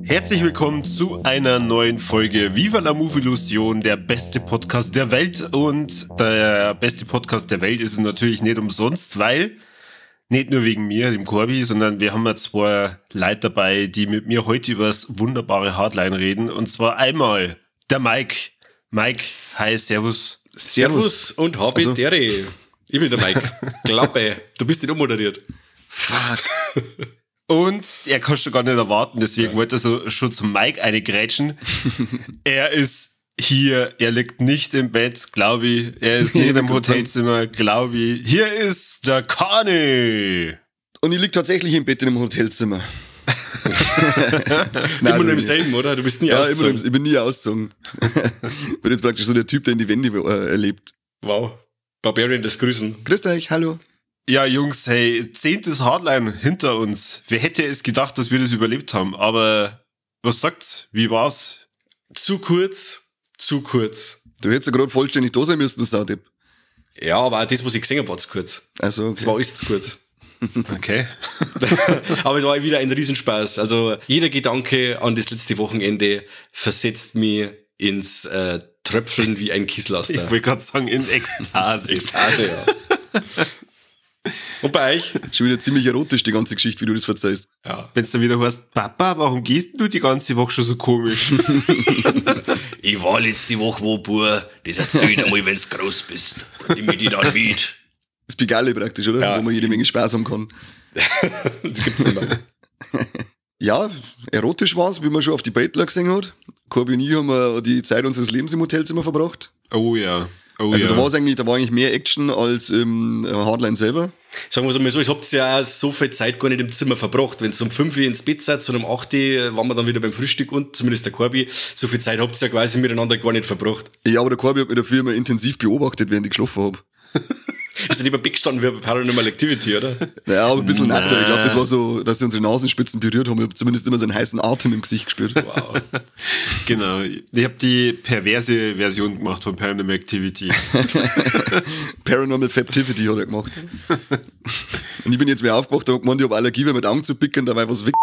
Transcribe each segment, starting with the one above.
Herzlich willkommen zu einer neuen Folge Viva la Movilusion, der beste Podcast der Welt. Und der beste Podcast der Welt ist es natürlich nicht umsonst, weil nicht nur wegen mir, dem Corby, sondern wir haben ja zwei Leute dabei, die mit mir heute über das wunderbare Hardline reden. Und zwar einmal der Mike. Mike, hi, servus. Servus und Habidere. Also. Ich bin der Mike. Klappe, du bist nicht unmoderiert. Fuck. Und er kann schon gar nicht erwarten, deswegen wollte er so schon zum Mike eine grätschen. Er ist hier, er liegt nicht im Bett, glaube ich. Er ist nicht im Hotelzimmer, glaube ich. Hier ist der Kani. Und ich lieg tatsächlich im Bett in einem Hotelzimmer. Nein, immer nur im selben, oder? Du bist nie ausgezogen. Ich bin nie ausgezogen. Ich bin jetzt praktisch so der Typ, der in die Wände erlebt. Wow. Barbarian das Grüßen. Grüßt euch, hallo. Ja, Jungs, hey, 10. Hardline hinter uns. Wer hätte es gedacht, dass wir das überlebt haben? Aber was sagt's? Wie war's? Zu kurz, zu kurz. Du hättest ja gerade vollständig da sein müssen, du Saudepp. Ja, aber auch das, was ich gesehen habe, war zu kurz. Also, okay. Es war alles zu kurz. Okay. Aber es war wieder ein Riesenspaß. Also jeder Gedanke an das letzte Wochenende versetzt mich ins Tröpfeln wie ein Kieslaster. Ich wollte gerade sagen, in Ekstase. Ekstase, ja. Und bei euch? Schon wieder ziemlich erotisch, die ganze Geschichte, wie du das verzeihst. Ja. Wenn's dann wieder heißt, Papa, warum gehst du die ganze Woche schon so komisch? Ich war letzte Woche wo, Bub, das erzähl ich dir mal, wenn's groß bist. Nimm ich dich dann mit. Das Pigalle praktisch, oder? Ja. Wo man jede Menge Spaß haben kann. Das gibt's nicht mehr. Ja, erotisch war's, wie man schon auf die Bettler gesehen hat. Corby und ich haben die Zeit unseres Lebens im Hotelzimmer verbracht. Oh ja. Oh, also ja. Da war eigentlich mehr Action als im Hardline selber. Sagen wir es mal so, ich habt ja auch so viel Zeit gar nicht im Zimmer verbracht. Wenn es um 5 Uhr ins Bett seid und um 8 Uhr waren wir dann wieder beim Frühstück und zumindest der Corby, so viel Zeit habt ihr ja quasi miteinander gar nicht verbracht. Ja, aber der Corby hat mich dafür immer intensiv beobachtet, während ich geschlafen hab. Ist ja nicht mehr gestanden wie bei Paranormal Activity, oder? Naja, aber ein bisschen netter. Ich glaube, das war so, dass sie unsere Nasenspitzen berührt haben. Ich habe zumindest immer seinen heißen Atem im Gesicht gespürt. Wow. Genau. Ich habe die perverse Version gemacht von Paranormal Activity. Paranormal Faptivity hat er gemacht. Und ich bin jetzt wieder aufgewacht und habe gemeint, ich habe Allergie, weil mit Augen zu picken, dabei was weg.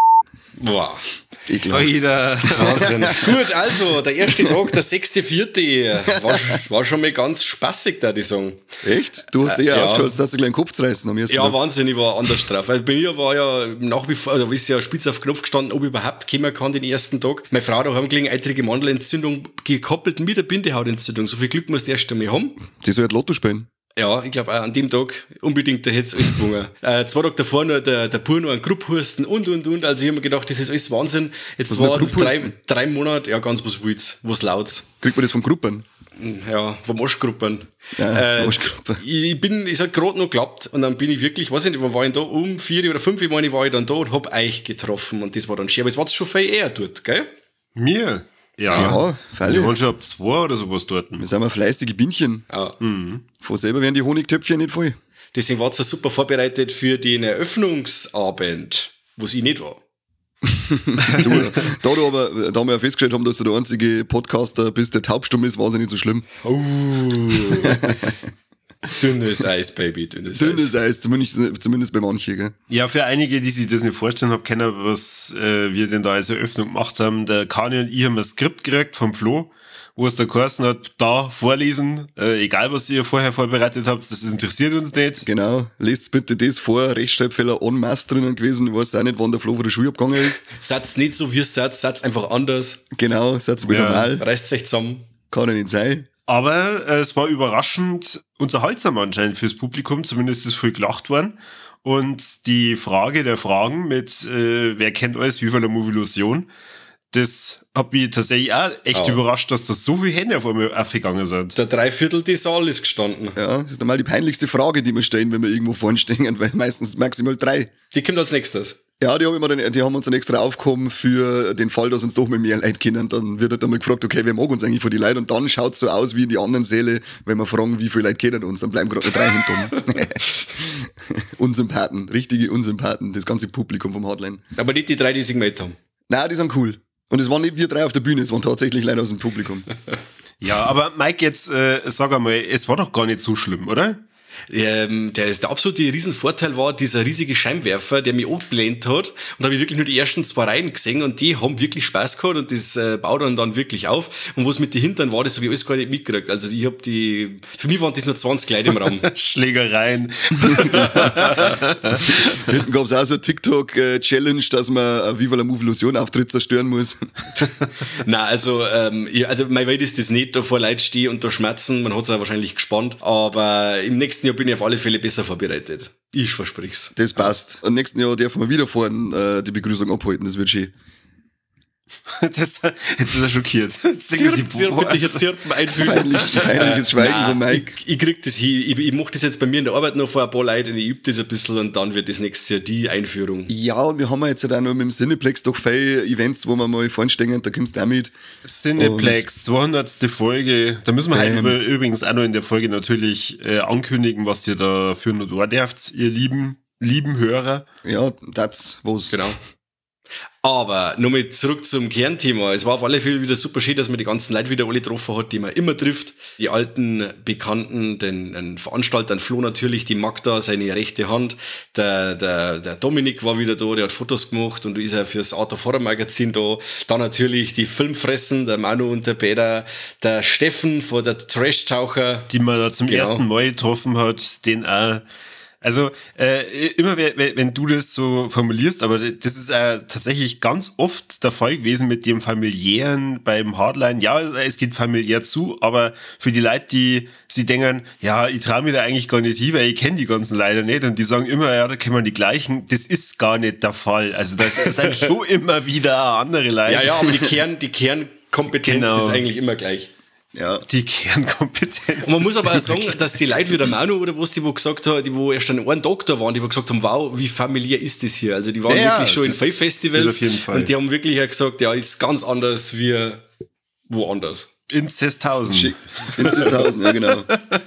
Wow. Ekelhaft. Wahnsinn. Gut, also, der erste Tag, der 6.4. War schon mal ganz spaßig, da die sagen. Echt? Du hast eher ausgehört, dass du gleich den Kopf zerreißen am ersten Ja, Tag. Wahnsinn, ich war anders drauf. Also bei mir war ja nach wie vor, also ist ja spitz auf Knopf gestanden, ob ich überhaupt kommen kann den ersten Tag. Meine Frau da haben gelegen, eitrige Mandelentzündung gekoppelt mit der Bindehautentzündung. So viel Glück musst du erst einmal haben. Sie soll halt Lotto spielen. Ja, ich glaube an dem Tag unbedingt, da hätte es alles gewonnen. 2 Tage davor noch der Bub noch einen Grupphusten und. Also ich hab mir gedacht, das ist alles Wahnsinn. Jetzt was war drei Monate, ja ganz was Wildes, was Lauts. Kriegt man das vom Gruppern? Ja, vom Arschgruppern. Ja, Arschgruppern. Es hat gerade noch geklappt und dann bin ich wirklich, weiß ich nicht, wo war ich da? Um 4 oder 5 Uhr meine ich, war ich dann da und hab euch getroffen und das war dann schön. Aber es war schon viel eher dort, gell? Mir? Ja, freilich. Wir waren schon ab 2 oder sowas dort. Wir sind mal fleißige Bienchen. Ja. Mhm. Von selber werden die Honigtöpfchen nicht voll. Deswegen war's ja super vorbereitet für den Eröffnungsabend, wo's ich nicht war. Du, da wir ja festgestellt haben, dass du der einzige Podcaster bist, der taubstumm ist, war's ja nicht so schlimm. Oh. Dünnes Eis, Baby, dünnes Eis. Dünnes Eis, zumindest bei manchen, gell? Ja, für einige, die sich das nicht vorstellen haben, kennen, was wir denn da als Eröffnung gemacht haben. Der Kani und ich haben ein Skript gekriegt vom Flo, wo es der geheißen hat, da vorlesen, egal was ihr vorher vorbereitet habt, das interessiert uns nicht. Genau, lest bitte das vor, Rechtschreibfehler en masse drinnen gewesen, ich weiß auch nicht, wann der Flo von der Schule abgegangen ist. Satz nicht so, wie es seid, Satz einfach anders. Genau, Satz wie normal. Reißt euch zusammen. Kann ja nicht sein. Aber es war überraschend unterhaltsam anscheinend fürs Publikum, zumindest ist viel gelacht worden. Und die Frage der Fragen mit wer kennt alles, Viva la Movilusion, das hat mich tatsächlich auch echt überrascht, dass da so viele Hände auf einmal aufgegangen sind. Der Dreiviertel des Saal ist gestanden. Ja, das ist normal die peinlichste Frage, die wir stellen, wenn wir irgendwo vorne stehen, weil meistens maximal 3. Die kommt als nächstes. Ja, die haben uns dann extra aufgehoben für den Fall, dass uns doch mit mehr Leute kennen. Dann wird halt einmal gefragt, okay, wer mag uns eigentlich von die Leuten? Und dann schaut es so aus wie in die anderen Säle, wenn wir fragen, wie viele Leute kennen uns, dann bleiben gerade noch 3 hinten. Unsympathen, richtige Unsympathen, das ganze Publikum vom Hardline. Aber nicht die 3, die sich gemeldet haben. Nein, die sind cool. Und es waren nicht wir 3 auf der Bühne, es waren tatsächlich Leute aus dem Publikum. Ja, aber Mike, jetzt sag einmal, es war doch gar nicht so schlimm, oder? Der absolute Riesenvorteil war dieser riesige Scheinwerfer, der mich angeblendet hat. Und da habe ich wirklich nur die ersten 2 Reihen gesehen und die haben wirklich Spaß gehabt und das baut dann wirklich auf. Und was mit den Hintern war, das habe ich alles gar nicht mitgekriegt. Also ich hab die, für mich waren das nur 20 Leute im Raum. Schlägereien. Hinten gab's auch so eine TikTok-Challenge, dass man Viva la Movilusion Auftritt zerstören muss. Nein, also, also meine Welt ist das nicht, da vor Leuten stehen und da schmerzen, man hat's auch wahrscheinlich gespannt, aber im nächsten Jahr bin ich auf alle Fälle besser vorbereitet. Ich versprich's. Das passt. Und nächsten Jahr dürfen wir wieder fahren, die Begrüßung abhalten, das wird schön. Jetzt ist er schockiert. Zirp, bitte hier Zirpen einfügen. Peinliches Schweigen von Mike. Ich krieg das hin. Ich mach das jetzt bei mir in der Arbeit noch vor ein paar Leuten und ich übe das ein bisschen und dann wird das nächstes Jahr die Einführung. Ja, und wir haben ja jetzt halt auch noch mit dem Cineplex doch viele Events, wo wir mal vorne stehen, da kommst du auch mit. Cineplex, 200. Folge. Da müssen wir halt übrigens auch noch in der Folge natürlich ankündigen, was ihr da für noch da dürft, ihr lieben Hörer. Ja, that's was. Genau. Aber nochmal zurück zum Kernthema. Es war auf alle Fälle wieder super schön, dass man die ganzen Leute wieder alle getroffen hat, die man immer trifft. Die alten Bekannten, den Veranstalter, den Flo natürlich, die Magda, seine rechte Hand. Der Dominik war wieder da, der hat Fotos gemacht und ist ja fürs Art of Horror Magazin da. Dann natürlich die Filmfressen, der Manu und der Peter, der Steffen von der Trash-Taucher. Die man da zum ersten Mal getroffen hat, den auch. Also immer wenn du das so formulierst, aber das ist tatsächlich ganz oft der Fall gewesen mit dem Familiären beim Hardline. Ja, es geht familiär zu, aber für die Leute, die sie denken, ja, ich traue mir da eigentlich gar nicht hin, weil ich kenne die ganzen Leute nicht und die sagen immer, ja, da kennen wir die gleichen. Das ist gar nicht der Fall. Also da sind schon immer wieder andere Leute. Ja, ja, aber die Kernkompetenz ist eigentlich immer gleich. Ja. Die Kernkompetenz. Und man muss aber auch sagen, dass die Leute wie der Manu oder was, die wo gesagt haben, die wo erst an einem Tag da waren, die wo gesagt haben, wow, wie familiär ist das hier? Also die waren wirklich schon in vielen Festivals und die haben wirklich auch gesagt, ja, ist ganz anders wie woanders. Inzesthausen. Inzesthausen, ja genau.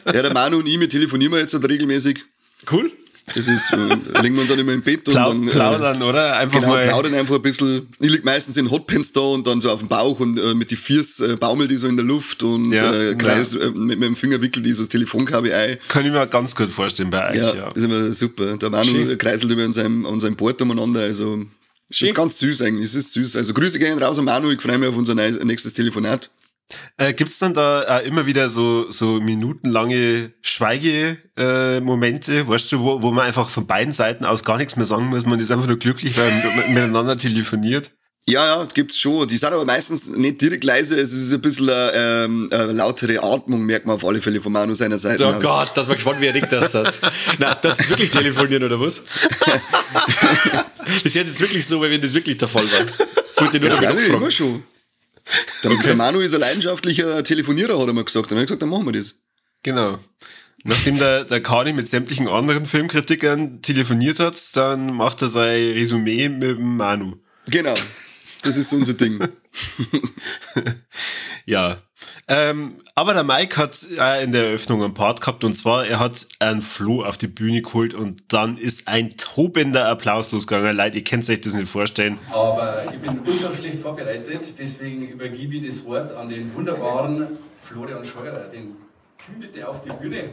Ja, der Manu und ich, wir telefonieren jetzt halt regelmäßig. Cool. Das ist, liegen wir dann immer im Bett und dann plaudern, oder? Einfach genau, mal. Plaudern einfach ein bisschen. Ich lieg meistens in Hotpants da und dann so auf dem Bauch und mit die Füßen baumel die so in der Luft und kreis mit meinem Finger wickel die so das Telefonkabel ein. Kann ich mir ganz gut vorstellen bei euch, ja. Das ist immer super. Der Manu kreiselt immer an seinem Bord umeinander, also das ist ganz süß eigentlich, es ist süß. Also Grüße gehen raus an Manu, ich freue mich auf unser nächstes Telefonat. Gibt's dann da immer wieder so minutenlange Schweigemomente, weißt du, wo man einfach von beiden Seiten aus gar nichts mehr sagen muss, man ist einfach nur glücklich, weil man miteinander telefoniert? Ja, gibt's schon. Die sind aber meistens nicht direkt leise, es ist ein bisschen eine lautere Atmung, merkt man auf alle Fälle von Manu seiner Seite Oh aus. Gott, das war gespannt, wie er regt das hat. Na, das ist wirklich telefonieren, oder was? Das ist jetzt wirklich so, weil wenn das wirklich der Fall war. Das wollte ich nur noch ja, immer schon. Der Manu ist ein leidenschaftlicher Telefonierer, hat er mal gesagt. Dann habe ich gesagt, dann machen wir das. Genau. Nachdem der Kani mit sämtlichen anderen Filmkritikern telefoniert hat, dann macht er sein Resümee mit dem Manu. Genau. Das ist unser Ding. Ja. Aber der Mike hat in der Eröffnung einen Part gehabt und zwar, er hat einen Flo auf die Bühne geholt und dann ist ein tobender Applaus losgegangen. Leute, ihr könnt euch das nicht vorstellen. Aber ich bin ultra schlecht vorbereitet, deswegen übergebe ich das Wort an den wunderbaren Florian Scheurer. Den komm bitte auf die Bühne.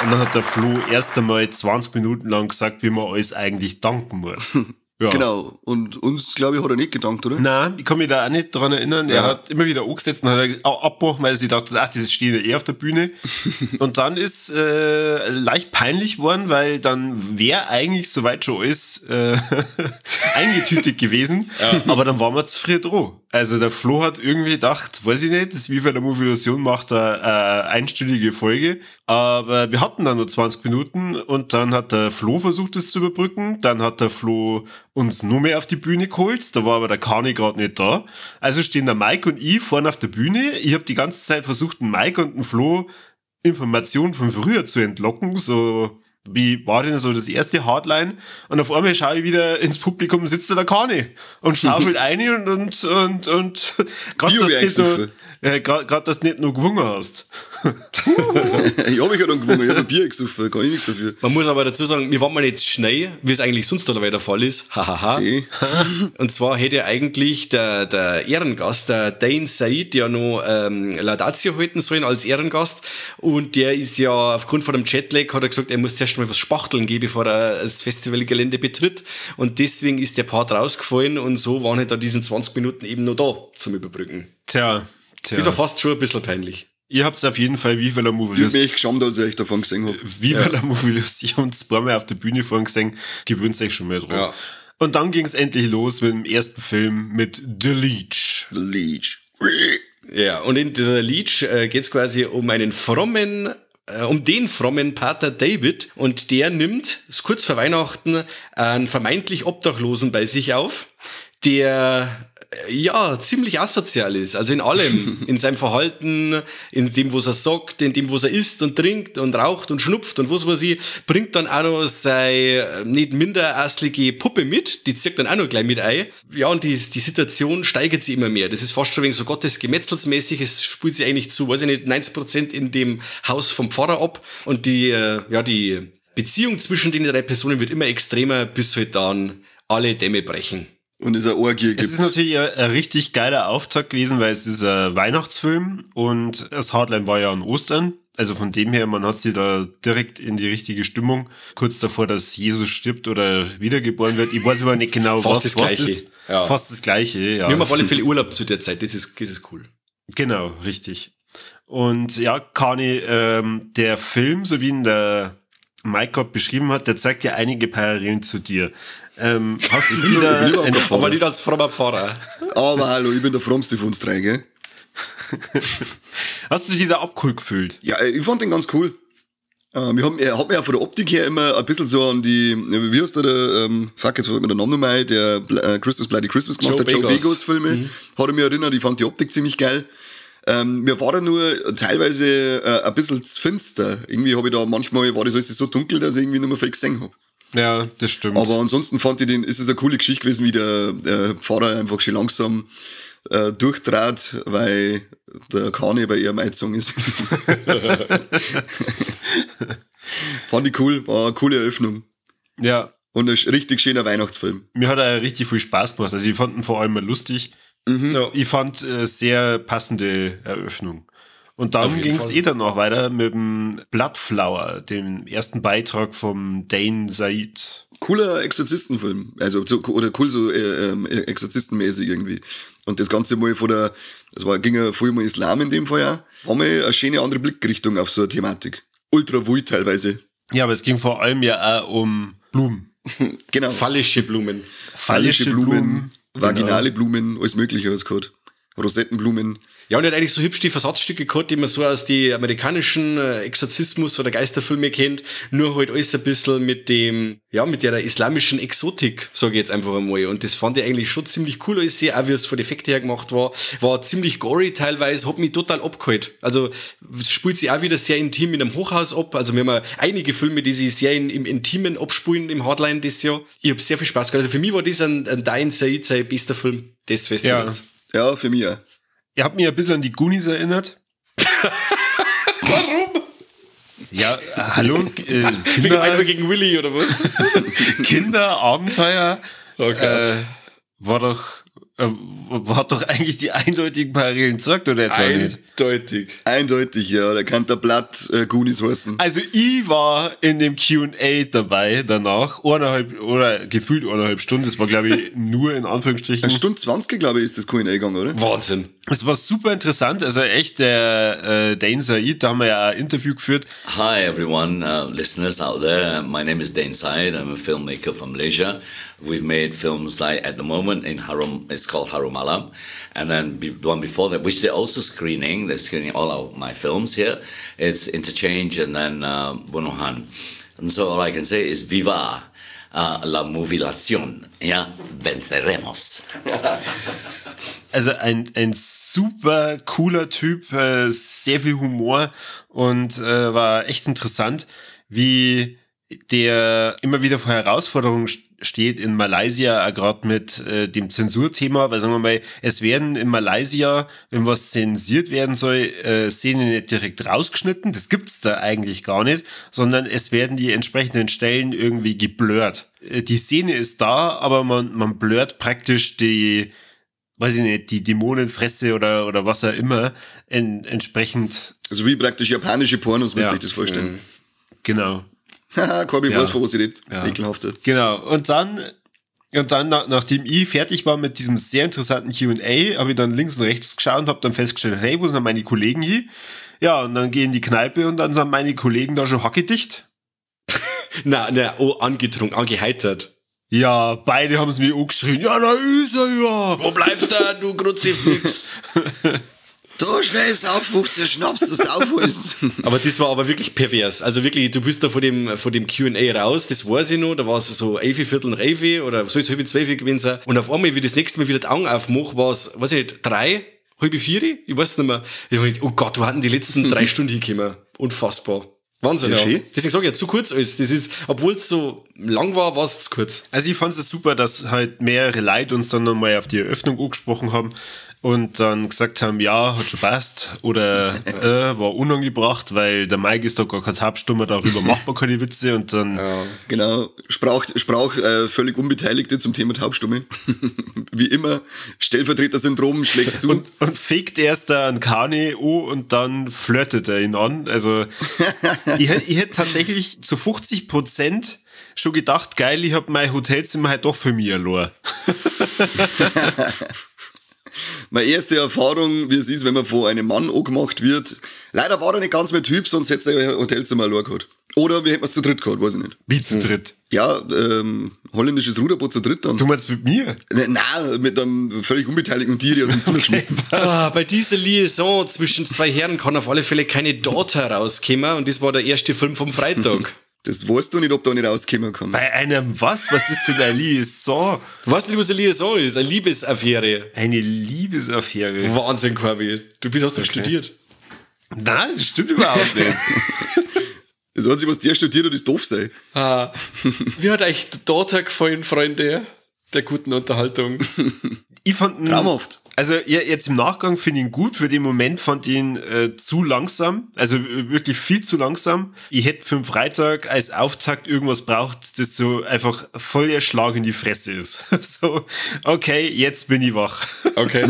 Und dann hat der Flo erst einmal 20 Minuten lang gesagt, wie man alles eigentlich danken muss. Ja. Genau. Und uns, glaube ich, hat er nicht gedankt, oder? Nein, ich kann mich da auch nicht dran erinnern. Ja. Er hat immer wieder angesetzt und hat auch abgebrochen, weil er sich dachte, ach, das steht ja eh auf der Bühne. Und dann ist leicht peinlich worden, weil dann wäre eigentlich soweit schon alles eingetütet gewesen. Ja. Aber dann waren wir zu früh dran. Also der Flo hat irgendwie gedacht, weiß ich nicht, das Viva la Movilusion macht eine einstündige Folge. Aber wir hatten dann nur 20 Minuten und dann hat der Flo versucht, das zu überbrücken. Dann hat der Flo uns nur mehr auf die Bühne geholt. Da war aber der Kani gerade nicht da. Also stehen der Mike und ich vorne auf der Bühne. Ich habe die ganze Zeit versucht, den Mike und den Flo Informationen von früher zu entlocken. So Wie war denn so das erste Hardline? Und auf einmal schaue ich wieder ins Publikum, sitzt da der Kani und schaufelt ein und gerade, dass du grad, dass du nicht nur gewonnen hast. Ich hab mich ja dann gewonnen, ich hab ein Bier gesoffen, kann ich nichts dafür. Man muss aber dazu sagen, wir waren mal nicht schnell, wie es eigentlich sonst dabei der Fall ist. Hahaha. Und zwar hätte ja eigentlich der Ehrengast, der Dane Said, ja noch Laudatio halten sollen als Ehrengast. Und der ist ja aufgrund von dem Jetlag, hat er gesagt, er muss zuerst mal was spachteln gehen, bevor er das Festivalgelände betritt. Und deswegen ist der Part rausgefallen und so waren halt da diesen 20 Minuten eben noch da zum Überbrücken. Tja. Das war fast schon ein bisschen peinlich. Ihr habt auf jeden Fall Viva la Movie. Ich hab mich echt geschämt, als ich euch davon gesehen hab. Viva la Movie, ich hab uns ein paar Mal auf der Bühne vorhin gesehen. Gewöhnt euch schon mal dran. Ja. Und dann ging es endlich los mit dem ersten Film mit The Leech. The Leech. Ja, und in The Leech geht's quasi um einen frommen, um den frommen Pater David, und der nimmt kurz vor Weihnachten einen vermeintlich Obdachlosen bei sich auf, der ja ziemlich asozial ist, also in allem, in seinem Verhalten, in dem, was er sagt, in dem, was er isst und trinkt und raucht und schnupft und was weiß ich, bringt dann auch noch seine nicht minder asslige Puppe mit, die zieht dann auch noch gleich mit ein. Ja, und die Situation steigert sich immer mehr. Das ist fast schon wegen so Gottesgemetzelsmäßig, es spielt sich eigentlich zu, weiß ich nicht, 90% in dem Haus vom Pfarrer ab, und die Beziehung zwischen den drei Personen wird immer extremer, bis halt dann alle Dämme brechen. Und es eine Orgie gibt. Es ist natürlich ein richtig geiler Auftakt gewesen, weil es ist ein Weihnachtsfilm und das Hardline war ja an Ostern. Also von dem her, man hat sich da direkt in die richtige Stimmung. Kurz davor, dass Jesus stirbt oder wiedergeboren wird. Ich weiß aber nicht genau, fast was das Gleiche ist. Ja. Fast das Gleiche, ja. Wir haben auf alle Fälle Urlaub zu der Zeit, das ist cool. Genau, richtig. Und ja, Kani, der Film, so wie ihn der Mike beschrieben hat, der zeigt ja einige Parallelen zu dir. Hast du die da aber nicht als frommer Pfarrer. Aber hallo, ich bin der frommste von uns drei, gell? Hast du dich da abgeholt gefühlt? Ja, ich fand den ganz cool. Ich hab mir auch von der Optik her immer ein bisschen so an die, wie heißt der, fuck, jetzt fällt mir der Name nochmal ein, der Christmas Bloody Christmas gemacht hat, Joe Begos Filme, hat er mich erinnert, ich fand die Optik ziemlich geil. Mir war da nur teilweise ein bisschen zu finster. Irgendwie habe ich da manchmal, war das alles so dunkel, dass ich irgendwie nicht mehr viel gesehen habe. Ja, das stimmt. Aber ansonsten fand ich den, ist es eine coole Geschichte gewesen, wie der Pfarrer einfach schon langsam durchtrat, weil der Kani bei ihrem eingezogen ist. Fand ich cool, war eine coole Eröffnung. Ja. Und ein richtig schöner Weihnachtsfilm. Mir hat er richtig viel Spaß gemacht. Also ich fand ihn vor allem lustig. Mhm. Ja, ich fand sehr passende Eröffnung. Und dann ging es danach weiter mit dem Bloodflower, dem ersten Beitrag vom Dane Said. Cooler Exorzistenfilm, also oder cool so exorzistenmäßig irgendwie. Und das Ganze mal von der, das war, ging ja voll um Islam in dem Fall ja, war mal eine schöne andere Blickrichtung auf so eine Thematik. Ultra wild teilweise. Ja, aber es ging vor allem ja auch um Blumen. Genau. Phallische Blumen. Phallische Blumen, vaginale genau. Blumen, alles Mögliche was gehabt. Rosettenblumen. Ja, und er hat eigentlich so hübsch die Versatzstücke gehabt, die man so aus die amerikanischen Exorzismus- oder Geisterfilme kennt, nur halt alles ein bisschen mit dem, ja, mit der islamischen Exotik, sage ich jetzt einfach einmal. Und das fand ich eigentlich schon ziemlich cool alles, auch wie es von den Effekten her gemacht war. War ziemlich gory teilweise, hat mich total abgeholt. Also, es spielt sich auch wieder sehr intim in einem Hochhaus ab. Also, wir haben einige Filme, die sich sehr im Intimen abspulen im Hardline das Jahr. Ich hab sehr viel Spaß gehabt. Also, für mich war das ein Dane Said sein bester Film des Festivals. Ja, für mich auch. Ihr habt mich ein bisschen an die Goonies erinnert. Warum? Ja, hallo, Kinder. Gegen Willy oder was? Kinder, Abenteuer. Oh Gott. War doch eigentlich die eindeutigen Parallelen zeigt, oder etwa nicht? Eindeutig. Eindeutig, ja. Da kann der Blatt Goonies heißen. Also ich war in dem Q&A dabei danach, 1,5 oder gefühlt 1,5 Stunden. Das war, glaube ich, nur in Anführungsstrichen. 1:20, glaube ich, ist das Q&A gegangen, oder? Wahnsinn. Es war super interessant. Also echt, der Dane Said, da haben wir ja ein Interview geführt. Hi everyone, listeners out there. My name is Dane Said. I'm a filmmaker from Malaysia. We've made films like at the moment in Harum, it's called Harum Alam, and then the one before that, which they're also screening, they're screening all of my films here. It's Interchange and then Bunuhan. And so all I can say is Viva la Movilación, ja, venceremos. Also ein super cooler Typ, sehr viel Humor und war echt interessant, wie der immer wieder vor Herausforderungen steht in Malaysia, auch gerade mit dem Zensurthema, weil sagen wir mal, es werden in Malaysia, wenn was zensiert werden soll, Szenen nicht direkt rausgeschnitten, das gibt's da eigentlich gar nicht, sondern es werden die entsprechenden Stellen irgendwie geblurrt. Die Szene ist da, aber man blurrt praktisch die, weiß ich nicht, die Dämonenfresse oder was auch immer, entsprechend. Also wie praktisch japanische Pornos, muss ich das vorstellen. Mhm. Genau. Haha, Corby weiß, von was ich rede. Ja. Ekelhafte. Genau. Und dann, nachdem ich fertig war mit diesem sehr interessanten Q&A, habe ich dann links und rechts geschaut und habe dann festgestellt, hey, wo sind meine Kollegen hier? Ja, und dann gehe ich in die Kneipe und dann sind meine Kollegen da schon hackedicht. Na, oh, angetrunken, angeheitert. Ja, beide haben es mir angeschrien. Ja, da ist er ja. Wo bleibst du, du Kruzifix? Du schnell sauf 15 Schnaps, dass du aufholst. Aber das war aber wirklich pervers. Also wirklich, du bist da von dem Q&A raus, das weiß ich noch, da war es so 10:45 oder soll es 11:30 gewesen sein. Und auf einmal, wie ich das nächste Mal wieder die Augen aufmache, war es, weiß ich nicht, 3, 3:30? Ich weiß nicht mehr. Ich hab gedacht, oh Gott, wo hatten die letzten 3 Stunden hingekommen? Unfassbar. Wahnsinn, ja. Deswegen sage ich ja, zu kurz alles. Das ist, obwohl es so lang war, war es zu kurz. Also ich fand es super, dass halt mehrere Leute uns dann nochmal auf die Eröffnung angesprochen haben und dann gesagt haben, ja, hat schon passt oder war unangebracht, weil der Mike ist doch gar kein Taubstummer, darüber macht man keine Witze und dann... Ja. Genau, sprach völlig Unbeteiligte zum Thema Taubstumme. Wie immer, Stellvertreter-Syndrom schlägt zu. Und fegt erst da einen Kani an und dann flirtet er ihn an. Also ich hätte tatsächlich zu 50% schon gedacht, geil, ich hab mein Hotelzimmer halt doch für mich allein. Meine erste Erfahrung, wie es ist, wenn man von einem Mann angemacht wird. Leider war er nicht ganz mein Typ, sonst hätte er ein Hotelzimmer allein gehabt. Oder wir hätten es zu dritt gehabt, weiß ich nicht. Wie zu dritt? Ja, holländisches Ruderboot zu dritt dann. Du meinst mit mir? Nein, mit einem völlig unbeteiligten Tier aus dem Zimmer geschmissen. Ah, bei dieser Liaison zwischen zwei Herren kann auf alle Fälle keine Daughter rauskommen und das war der erste Film vom Freitag. Das weißt du nicht, ob da nicht rauskommen kann. Bei einem was? Was ist denn eine Liaison? Du weißt nicht, was eine Liaison ist? Eine Liebesaffäre. Eine Liebesaffäre. Wahnsinn, Corby. Du bist, hast doch studiert. Nein, das stimmt überhaupt nicht. Das Einzige, was der studiert hat, ist doof sein. Ah. Wie hat euch Daughter gefallen, Freunde der guten Unterhaltung? Ich fand ihn, traumhaft. Also ja, jetzt im Nachgang finde ich ihn gut. Für den Moment fand ich ihn zu langsam. Also wirklich viel zu langsam. Ich hätte für den Freitag als Auftakt irgendwas braucht, das so einfach voll der Schlag in die Fresse ist. So, okay, jetzt bin ich wach. Okay.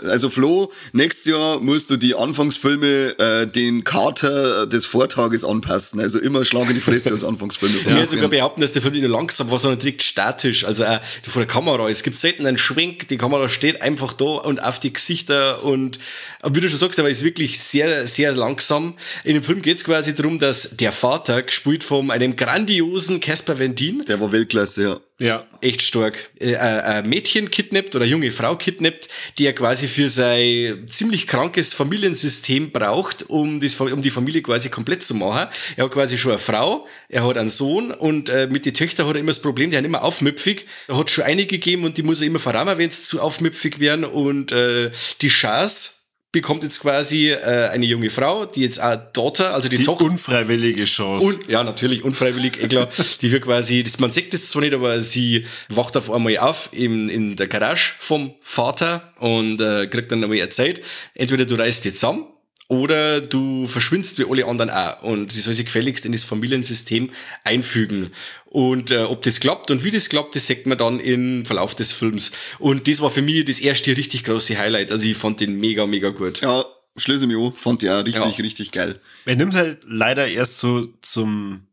Also Flo, nächstes Jahr musst du die Anfangsfilme den Kater des Vortages anpassen. Also immer Schlag in die Fresse als Anfangsfilm. Ich würde sogar behaupten, dass der Film nicht nur langsam war, sondern direkt statisch. Also vor der Kamera. Es gibt selten einen Schwenk, die Kamera steht einfach da und auf die Gesichter und wie du schon sagst, aber ist wirklich sehr, sehr langsam. In dem Film geht es quasi darum, dass der Vater, gespielt von einem grandiosen Casper Van Dien. Der war Weltklasse, ja. Ja. Echt stark. Ein Mädchen kidnappt oder junge Frau kidnappt, die er quasi für sein ziemlich krankes Familiensystem braucht, um die Familie quasi komplett zu machen. Er hat quasi schon eine Frau, er hat einen Sohn und mit den Töchtern hat er immer das Problem, die sind immer aufmüpfig. Er hat schon eine gegeben und die muss er immer verrammen, wenn sie zu aufmüpfig werden und die Chance bekommt jetzt quasi eine junge Frau, die jetzt auch Daughter, also die Tochter. Unfreiwillige Chance. Und, ja, natürlich, unfreiwillig, eh klar. Die wird quasi, das, man sieht das zwar nicht, aber sie wacht auf einmal auf in der Garage vom Vater und kriegt dann einmal erzählt, entweder du reißt dich zusammen oder du verschwindest wie alle anderen auch. Und sie soll sich gefälligst in das Familiensystem einfügen. Und ob das klappt und wie das klappt, das sieht man dann im Verlauf des Films. Und das war für mich das erste richtig große Highlight. Also ich fand den mega, mega gut. Ja, schließe mich an. Fand ich auch richtig, richtig geil. Er nimmt halt leider erst so zum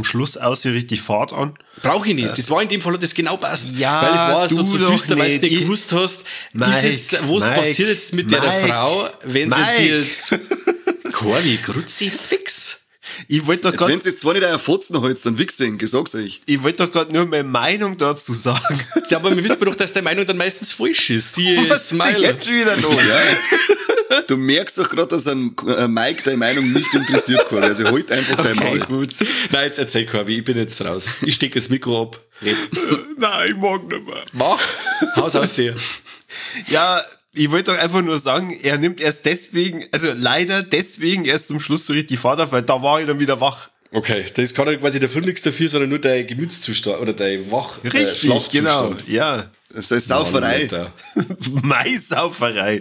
Schluss aus hier richtig Fahrt an. Brauche ich nicht. Das war in dem Fall, hat das genau passt. Ja, weil es war so zu düster, weil du nicht gewusst hast, Mike, ist jetzt, was passiert jetzt mit der Frau, wenn sie jetzt... Corby, Kruzifix. Ich wollte doch grad, wenn sie jetzt zwar nicht euer Fotzen holst, dann wichse ich, sag's euch. Ich wollte doch gerade nur meine Meinung dazu sagen. Ja, aber wir wissen doch, dass deine Meinung dann meistens falsch ist. Sie was ist denn jetzt schon wieder los? Ja. Du merkst doch gerade, dass ein Mike deine Meinung nicht interessiert, Corby. Also halt einfach dein Maul. Gut. Nein, jetzt erzähl, Corby, ich bin jetzt raus. Ich stecke das Mikro ab. Red. Nein, ich mag nicht mehr. Mach. Haus aus dir. Ja, ich wollte doch einfach nur sagen, er nimmt erst deswegen, also leider deswegen erst zum Schluss so richtig Fahrt auf, weil da war ich dann wieder wach. Okay, das kann ja quasi der Film nichts dafür, sondern nur dein Gemütszustand oder dein Wach Richtig, Schlafzustand. genau, ja. Das ist Sauferei. Meine Sauferei.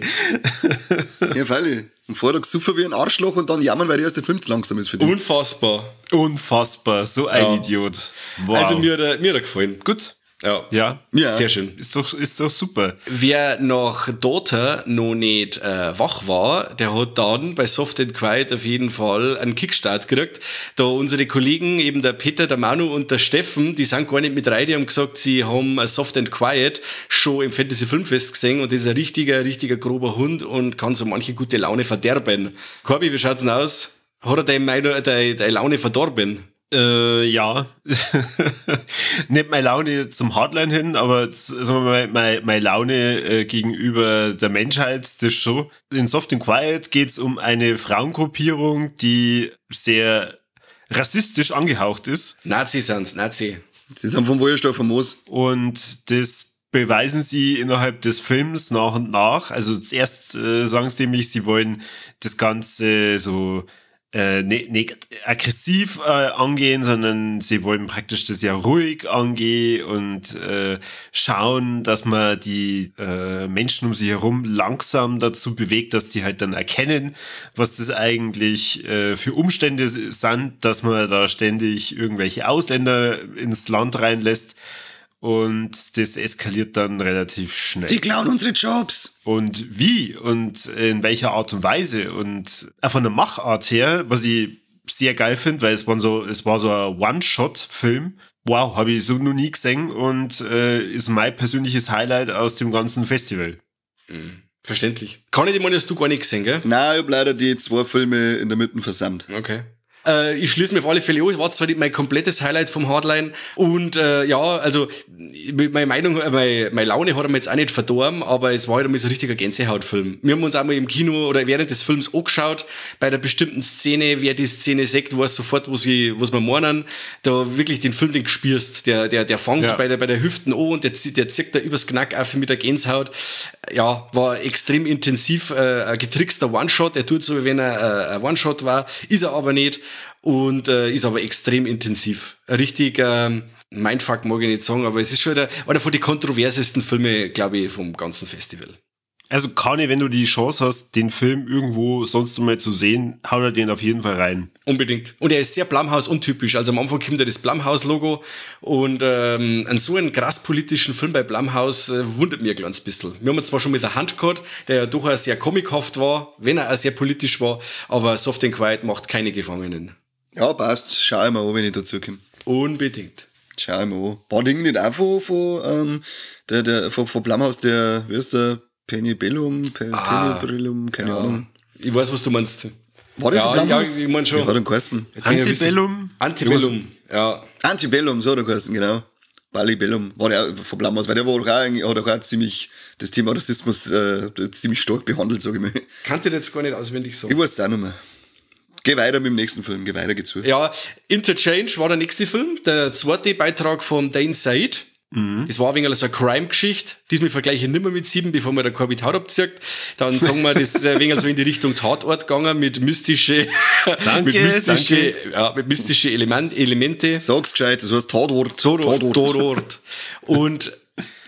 Ja, freilich. Am Vortag gesoffen wie ein Arschloch und dann jammern, weil der erste Film zu langsam ist für dich. Unfassbar. Unfassbar, so ein Idiot. Wow. Also mir hat er gefallen. Gut. Ja. Ja. Ja. Sehr schön. Ist doch super. Wer nach Daughter noch nicht wach war, der hat dann bei Soft and Quiet auf jeden Fall einen Kickstart gekriegt. Da unsere Kollegen, eben der Peter, der Manu und der Steffen, die sind gar nicht mit rein, die haben gesagt, sie haben Soft and Quiet schon im Fantasy Filmfest gesehen und das ist ein richtiger, richtiger grober Hund und kann so manche gute Laune verderben. Corby, wie schaut's denn aus? Hat er deine Laune verdorben? Ja. Nicht meine Laune zum Hardline hin, aber sagen wir mal, meine Laune gegenüber der Menschheit, das ist so. In Soft and Quiet geht's um eine Frauengruppierung, die sehr rassistisch angehaucht ist. Nazi sind's, Nazi. Sie sind vom Wohlstand vom Moos. Und das beweisen sie innerhalb des Films nach und nach. Also zuerst sagen sie nämlich, sie wollen das Ganze so nicht aggressiv angehen, sondern sie wollen praktisch das ja ruhig angehen und schauen, dass man die Menschen um sich herum langsam dazu bewegt, dass die halt dann erkennen, was das eigentlich für Umstände sind, dass man da ständig irgendwelche Ausländer ins Land reinlässt. Und das eskaliert dann relativ schnell. Die klauen unsere Jobs. Und wie und in welcher Art und Weise und auch von der Machart her, was ich sehr geil finde, weil es war so ein One-Shot-Film. Wow, habe ich so noch nie gesehen und ist mein persönliches Highlight aus dem ganzen Festival. Mhm. Verständlich. Kann ich dir mal, hast du gar nicht gesehen, gell? Nein, ich habe leider die zwei Filme in der Mitte versammelt. Okay. Ich schließe mir auf alle Fälle an, es war zwar nicht mein komplettes Highlight vom Hardline und ja, also meine Meinung, meine Laune hat er mir jetzt auch nicht verdorben, aber es war halt einmal so ein richtiger Gänsehautfilm. Wir haben uns einmal im Kino oder während des Films angeschaut, bei der bestimmten Szene, wer die Szene sagt, weiß sofort, was wir meinen, da wirklich den Film, den gespürst, der fängt ja bei der Hüften an und der zieht da übers Knack auf mit der Gänsehaut. Ja, war extrem intensiv, ein getrickster One-Shot, er tut so, wie wenn er ein One-Shot war, ist er aber nicht. Und ist aber extrem intensiv. Richtig, Mindfuck mag ich nicht sagen, aber es ist schon einer von den kontroversesten Filme, glaube ich, vom ganzen Festival. Also Kani, wenn du die Chance hast, den Film irgendwo sonst mal zu sehen, hau da den auf jeden Fall rein. Unbedingt. Und er ist sehr Blumhouse-untypisch. Also am Anfang kommt ja das Blumhouse-Logo und an so einen krass politischen Film bei Blumhouse wundert mich ein kleines bisschen. Wir haben zwar schon mit der Hand gehabt, der ja durchaus sehr comichaft war, wenn er auch sehr politisch war, aber Soft and Quiet macht keine Gefangenen. Ja, passt. Schau ich mal an, wenn ich dazu komme. Unbedingt. Schau ich mal an. War Ding nicht auch von Blumhouse, der, wie ist der? Penibellum, Penibellum, keine Ahnung. Ich weiß, was du meinst. War der von Blumhouse? Ja, ich mein schon. Wie hat er geheißen? Antibellum? Antibellum, ja. Antibellum, so hat er geheißen, genau. Ballibellum war der auch von Blumhouse, weil der war auch eigentlich, hat auch ziemlich das Thema Rassismus ziemlich stark behandelt, sag ich mal. Kannte ich jetzt gar nicht auswendig sagen. Ich weiß es auch nicht mehr. Geh weiter mit dem nächsten Film, geh weiter, geh zu. Ja, Interchange war der nächste Film, der zweite Beitrag von Dane Said. Mhm. Das war ein wenig so eine Crime-Geschichte. Diesmal vergleiche ich nicht mehr mit 7, bevor mir der Corby Haut abzieht. Dann sagen wir, das ist ein wenig so in die Richtung Tatort gegangen mit mystische, mit mystische Elemente. Sag's gescheit, das heißt Tatort. Tatort. Und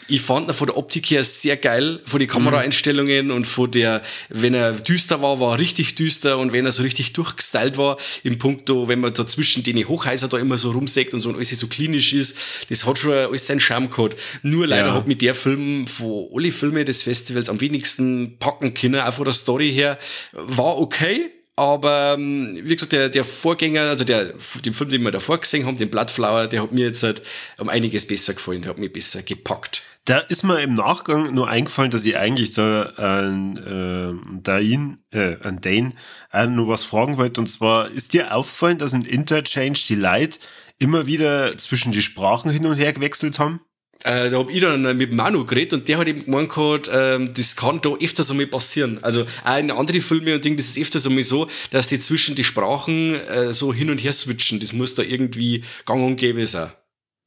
ich fand ihn von der Optik her sehr geil, von den Kameraeinstellungen und von der, wenn er düster war, war er richtig düster und wenn er so richtig durchgestylt war, im Punkto, wenn man da zwischen den Hochhäusern da immer so rumsägt und so und alles so klinisch ist, das hat schon alles seinen Charme gehabt. Nur leider hat mich der Film von alle Filme des Festivals am wenigsten packen können, auch von der Story her, war okay. Aber wie gesagt, der Vorgänger, also den Film, den wir davor gesehen haben, den Bloodflower, der hat mir jetzt halt um einiges besser gefallen, der hat mich besser gepackt. Da ist mir im Nachgang nur eingefallen, dass ich eigentlich da an Dane noch was fragen wollte. Und zwar, ist dir aufgefallen, dass in Interchange die Leute immer wieder zwischen die Sprachen hin und her gewechselt haben? Da hab ich dann mit Manu geredet und der hat eben gemeint gehabt, das kann da öfters einmal passieren. Also auch in anderen Filmen und Ding, das ist öfters einmal so, dass die zwischen die Sprachen so hin und her switchen. Das muss da irgendwie gang und gäbe sein.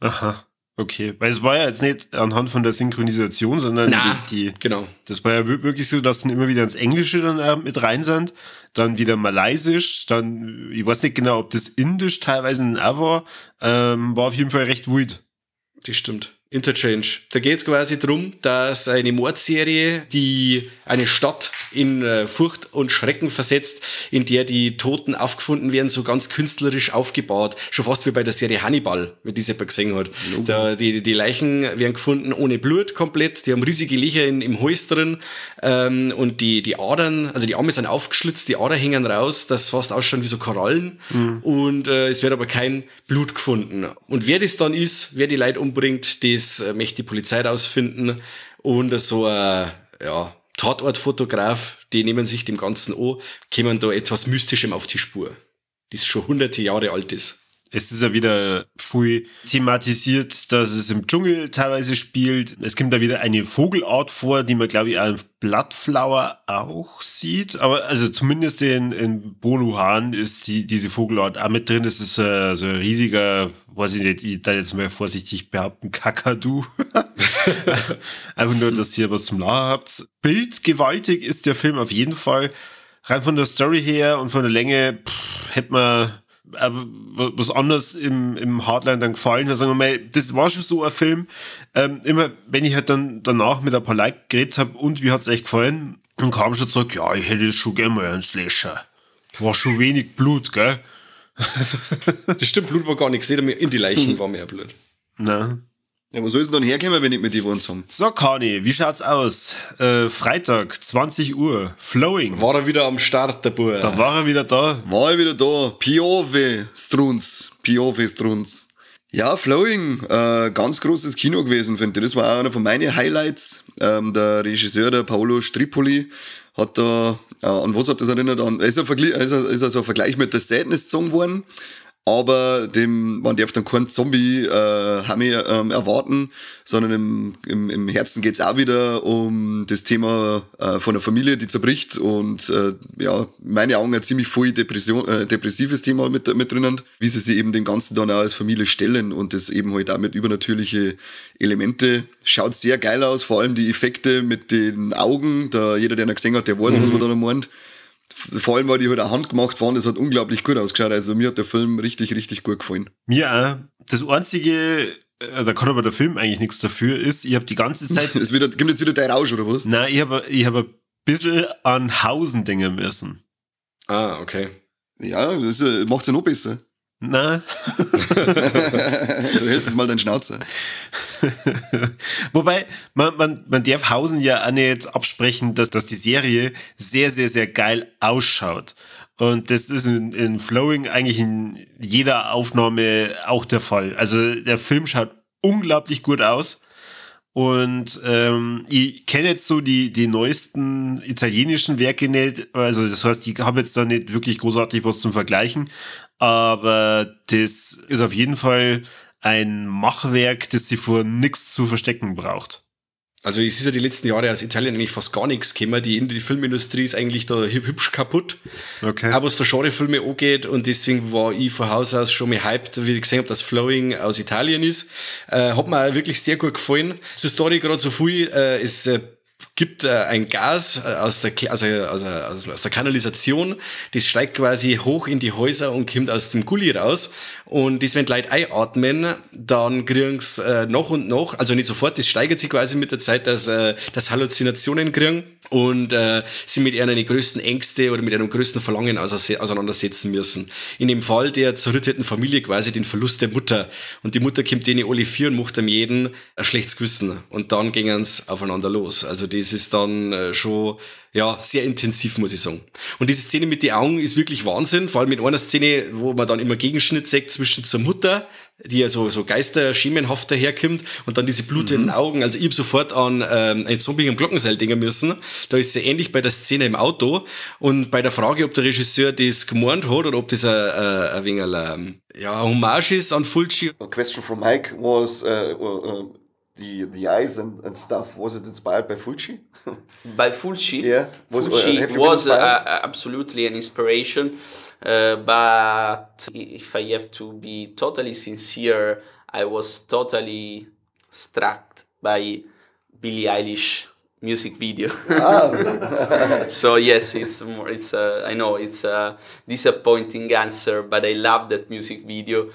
Aha. Okay, weil es war ja jetzt nicht anhand von der Synchronisation, sondern Na, die genau. Das war ja wirklich so, dass dann immer wieder ins Englische dann auch mit rein sind, dann wieder Malaysisch, dann, ich weiß nicht genau, ob das Indisch teilweise auch war, war auf jeden Fall recht wild. Das stimmt. Interchange. Da geht's quasi drum, dass eine Mordserie, die eine Stadt in Furcht und Schrecken versetzt, in der die Toten aufgefunden werden, so ganz künstlerisch aufgebaut. Schon fast wie bei der Serie Hannibal, wenn die jemand gesehen hat. Da, die Leichen werden gefunden ohne Blut komplett, die haben riesige Löcher im Hals drin, und die Adern, also die Arme sind aufgeschlitzt, die Adern hängen raus, das fast ausschauen wie so Korallen. Und es wird aber kein Blut gefunden. Und wer das dann ist, wer die Leute umbringt, das möchte die Polizei rausfinden. Und so ein Tatortfotograf, die nehmen sich dem Ganzen an, kommen da etwas Mystischem auf die Spur, das schon hunderte Jahre alt ist. Es ist ja wieder viel thematisiert, dass es im Dschungel teilweise spielt. Es kommt da wieder eine Vogelart vor, die man, glaube ich, auch in Bloodflower auch sieht. Aber also zumindest in Boluhan ist diese Vogelart auch mit drin. Das ist so ein riesiger, weiß ich nicht, ich da jetzt mal vorsichtig behaupten, Kakadu. Einfach nur, dass ihr was zum Lachen habt. Bildgewaltig ist der Film auf jeden Fall. Rein von der Story her und von der Länge, hätte man aber was anderes im Hardline dann gefallen. Also sagen wir mal, das war schon so ein Film. Immer, wenn ich halt dann danach mit ein paar Leuten geredet habe und wie hat's echt gefallen, dann kam schon zurück, ja, ich hätte jetzt schon gerne mal einen Slasher. War schon wenig Blut, gell? Das stimmt, Blut war gar nichts. In die Leichen war mehr Blut. Na. Ja, wo soll es denn dann herkommen, wenn nicht mit die uns haben? So, Kani, wie schaut's aus? Freitag, 20 Uhr, Flowing. War er wieder am Start, der Bub. Da war er wieder da. War er wieder da. Piove Strunz. Piove Strunz. Ja, Flowing, ganz großes Kino gewesen, finde ich. Das war auch einer von meinen Highlights. Der Regisseur, der Paolo Strippoli, hat da, an was hat das erinnert? An, ist also ein Vergleich mit der Sadness gezogen worden. Aber man darf dann keinen Zombie-Hammy erwarten, sondern im Herzen geht's auch wieder um das Thema von der Familie, die zerbricht und ja, in meinen Augen ein ziemlich viel depressives Thema mit drinnen, wie sie sich eben dem Ganzen dann auch als Familie stellen und das eben halt auch mit übernatürliche Elemente. Schaut sehr geil aus, vor allem die Effekte mit den Augen, da jeder, der noch gesehen hat, der weiß, was man da noch meint. Vor allem, weil die halt auch handgemacht waren, das hat unglaublich gut ausgeschaut. Also mir hat der Film richtig, richtig gut gefallen. Mir auch. Das Einzige, da kann aber der Film eigentlich nichts dafür, ist, ich habe die ganze Zeit... Es gibt jetzt wieder dein Rausch, oder was? Nein, ich hab ein bisschen an Hausen denken müssen. Ah, okay. Ja, das macht's ja noch besser. Nein. Du hältst jetzt mal deinen Schnauzer. Wobei, man darf Hausen ja auch nicht absprechen, dass die Serie sehr, sehr, sehr geil ausschaut. Und das ist in Flowing eigentlich in jeder Aufnahme auch der Fall. Also der Film schaut unglaublich gut aus. Und ich kenne jetzt so die neuesten italienischen Werke nicht. Also das heißt, ich habe jetzt da nicht wirklich großartig was zum Vergleichen. Aber das ist auf jeden Fall ein Machwerk, das sie vor nichts zu verstecken braucht. Also es ist ja die letzten Jahre aus Italien eigentlich fast gar nichts gekommen. Die Filmindustrie ist eigentlich da hübsch kaputt. Okay. Auch was der Genrefilme angeht, und deswegen war ich von Haus aus schon mal hyped, wie ich gesehen habe, dass Flowing aus Italien ist. Hat mir auch wirklich sehr gut gefallen. Zur Story gerade so viel, es gibt ein Gas aus der Kanalisation, das steigt quasi hoch in die Häuser und kommt aus dem Gully raus. Und das, wenn die Leute einatmen, dann kriegen sie nach und nach, also nicht sofort, das steigert sich quasi mit der Zeit, dass Halluzinationen kriegen und sie mit ihren größten Ängste oder mit ihrem größten Verlangen auseinandersetzen müssen. In dem Fall der zerrütteten Familie quasi den Verlust der Mutter. Und die Mutter kommt denen alle vier und macht einem jeden ein schlechtes Gewissen. Und dann gingen sie aufeinander los. Also das ist dann schon, ja, sehr intensiv, muss ich sagen. Und diese Szene mit den Augen ist wirklich Wahnsinn, vor allem mit einer Szene, wo man dann immer Gegenschnitt sieht zwischen zur Mutter, die ja so geisterschemenhaft daherkommt, und dann diese blutenden Augen. Also ich hab sofort an ein Zombie im Glockenseil denken müssen. Da ist sie ähnlich bei der Szene im Auto. Und bei der Frage, ob der Regisseur das gemeint hat oder ob das ein wenig ein, ja, Hommage ist an Fulci. A question from Mike was The eyes and stuff, was it inspired by Fulci? By Fulci? Yeah. Fulci was absolutely an inspiration, but if I have to be totally sincere, I was totally struck by Billie Eilish music video. Ah. So yes, I know it's a disappointing answer, but I love that music video.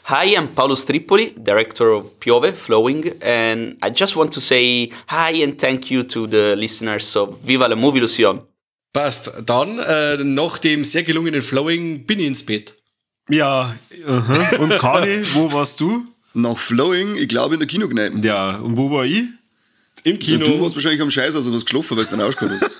Hi, I'm Paolo Strippoli, director of Piove, Flowing, and I just want to say hi and thank you to the listeners of Viva la Movilusion. Passt. Dann, nach dem sehr gelungenen Flowing, bin ich ins Bett. Ja, und Kani, wo warst du? Nach Flowing, ich glaube in der Kinokneipe. Ja, und wo war ich? Im Kino. Ja, du warst wahrscheinlich am Scheiß, also du hast geschlafen, weil du dann rausgekommen bist.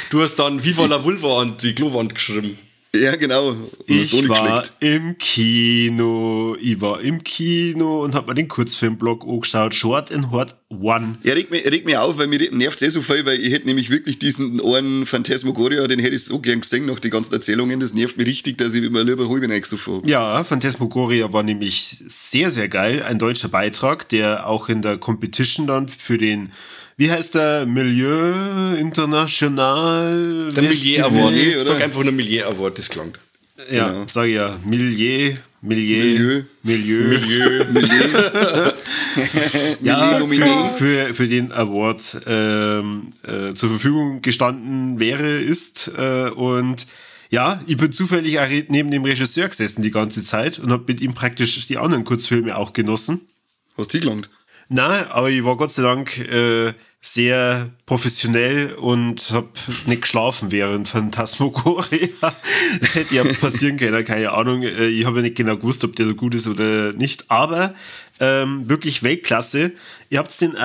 Du hast dann Viva la Vulva an die Klowand geschrieben. Ja, genau. Und Ich war im Kino. Ich war im Kino und hab mir den Kurzfilmblock angeschaut. Short and Hard One. Ja, regt mich auf, weil mir nervt's eh so viel, weil ich hätte nämlich wirklich diesen einen Phantasmagoria, den hätte ich so gern gesehen nach den ganzen Erzählungen. Das nervt mich richtig, dass ich immer lieber halb reingesoffen hab. Ja, Phantasmagoria war nämlich sehr, sehr geil. Ein deutscher Beitrag, der auch in der Competition dann für den, wie heißt der? Milieu International? Der Milieu Award. Milieu, sag einfach nur Milieu Award, das klingt. Ja, genau. Sag ich ja. Milieu. Milieu. Milieu. Milieu. Milieu. Ja, für den Award zur Verfügung gestanden wäre, ist. Und ja, ich bin zufällig auch neben dem Regisseur gesessen die ganze Zeit und hab mit ihm praktisch die anderen Kurzfilme auch genossen. Hast du die gelangt? Nein, aber ich war Gott sei Dank sehr professionell und hab nicht geschlafen während Phantasmagoria. Das hätte ja passieren können, keine Ahnung. Ich habe ja nicht genau gewusst, ob der so gut ist oder nicht. Aber wirklich Weltklasse. Ihr habt den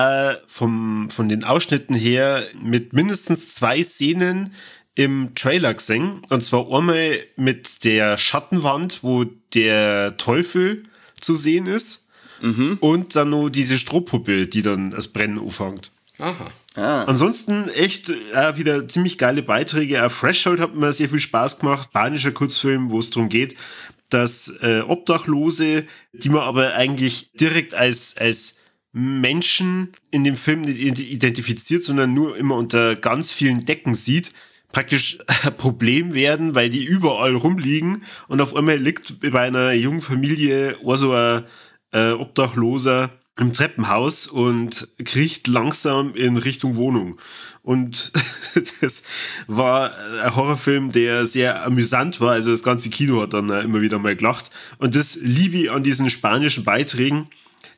von den Ausschnitten her mit mindestens 2 Szenen im Trailer gesehen. Und zwar einmal mit der Schattenwand, wo der Teufel zu sehen ist. Mhm. Und dann noch diese Strohpuppe, die dann das Brennen anfängt. Aha. Ah. Ansonsten echt wieder ziemlich geile Beiträge. Auch Threshold hat mir sehr viel Spaß gemacht. Spanischer Kurzfilm, wo es darum geht, dass Obdachlose, die man aber eigentlich direkt als Menschen in dem Film nicht identifiziert, sondern nur immer unter ganz vielen Decken sieht, praktisch ein Problem werden, weil die überall rumliegen und auf einmal liegt bei einer jungen Familie so ein Obdachloser im Treppenhaus und kriecht langsam in Richtung Wohnung. Und das war ein Horrorfilm, der sehr amüsant war. Also das ganze Kino hat dann immer wieder mal gelacht. Und das liebe ich an diesen spanischen Beiträgen.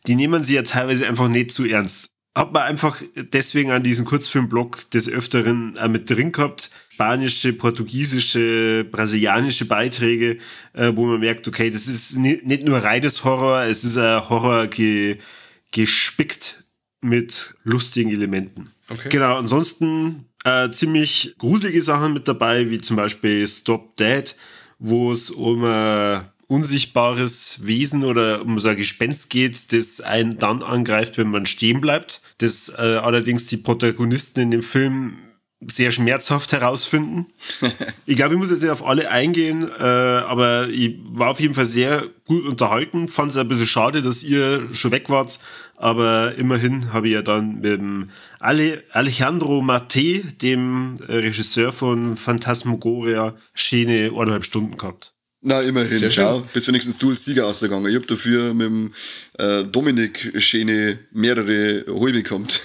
Die nehmen sie ja teilweise einfach nicht zu ernst. Hat man einfach deswegen an diesem Kurzfilmblock des Öfteren auch mit drin gehabt. Spanische, portugiesische, brasilianische Beiträge, wo man merkt, okay, das ist nicht nur reines Horror, es ist ein Horror gespickt mit lustigen Elementen. Okay. Genau, ansonsten ziemlich gruselige Sachen mit dabei, wie zum Beispiel Stop Dead, wo es um ein unsichtbares Wesen oder um so ein Gespenst geht, das einen dann angreift, wenn man stehen bleibt. Das allerdings die Protagonisten in dem Film sehr schmerzhaft herausfinden. Ich glaube, ich muss jetzt nicht auf alle eingehen, aber ich war auf jeden Fall sehr gut unterhalten. Fand es ein bisschen schade, dass ihr schon weg wart, aber immerhin habe ich ja dann mit dem Alejandro Maté, dem Regisseur von Phantasmagoria, schöne 1,5 Stunden gehabt. Na, immerhin, schau, bist wenigstens du als Sieger ausgegangen. Ich hab dafür mit dem Dominik schöne mehrere halbe gehabt.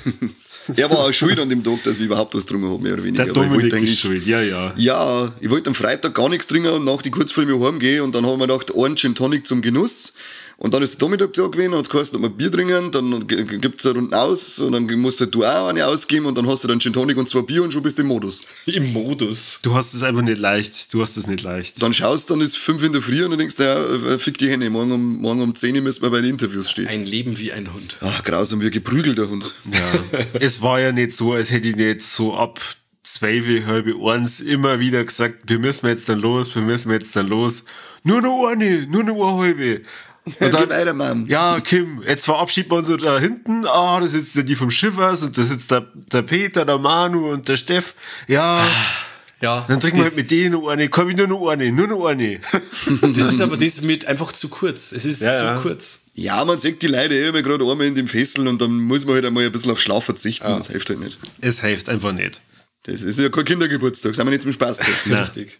Er war auch schuld an dem Tag, dass ich überhaupt was getrunken habe, mehr oder weniger. Der Dominik ist schuld, ja, ja. Ja, ich wollte am Freitag gar nichts trinken und nach die Kurzfilme heimgehen und dann haben wir gedacht, einen Gin Tonic zum Genuss. Und dann ist der Dominik da gewesen und hat geheißen, ob wir Bier trinken, dann gibt's eine Runde aus und dann musst halt du auch eine ausgeben und dann hast du dann Gin Tonic und 2 Bier und schon bist du im Modus. Im Modus. Du hast es einfach nicht leicht. Du hast es nicht leicht. Dann schaust, dann ist 5 in der Früh und dann denkst du, ja, fick die Hände, morgen um 10 Uhr müssen wir bei den Interviews stehen. Ein Leben wie ein Hund. Ach, grausam, wie ein geprügelter Hund. Ja. Es war ja nicht so, als hätte ich nicht so ab 12, 12:30 immer wieder gesagt, wir müssen jetzt dann los, wir müssen jetzt dann los. Nur noch eine, nur noch eine halbe. Und dann, weiter, Mann. Ja, Kim, jetzt verabschieden wir uns so da hinten. Ah, da sitzt ja die vom Schiffers und da sitzt der Peter, der Manu und der Steff. Ja. Ja. Dann trinken wir halt mit denen noch eine. Komm ich nur noch eine, nur noch eine. Das ist aber das mit einfach zu kurz. Es ist zu kurz. Ja, man sieht die Leute eh immer gerade einmal in dem Fesseln und dann muss man halt einmal ein bisschen auf Schlaf verzichten. Ja. Das hilft halt nicht. Es hilft einfach nicht. Das ist ja kein Kindergeburtstag, sind wir nicht zum Spaß. Richtig.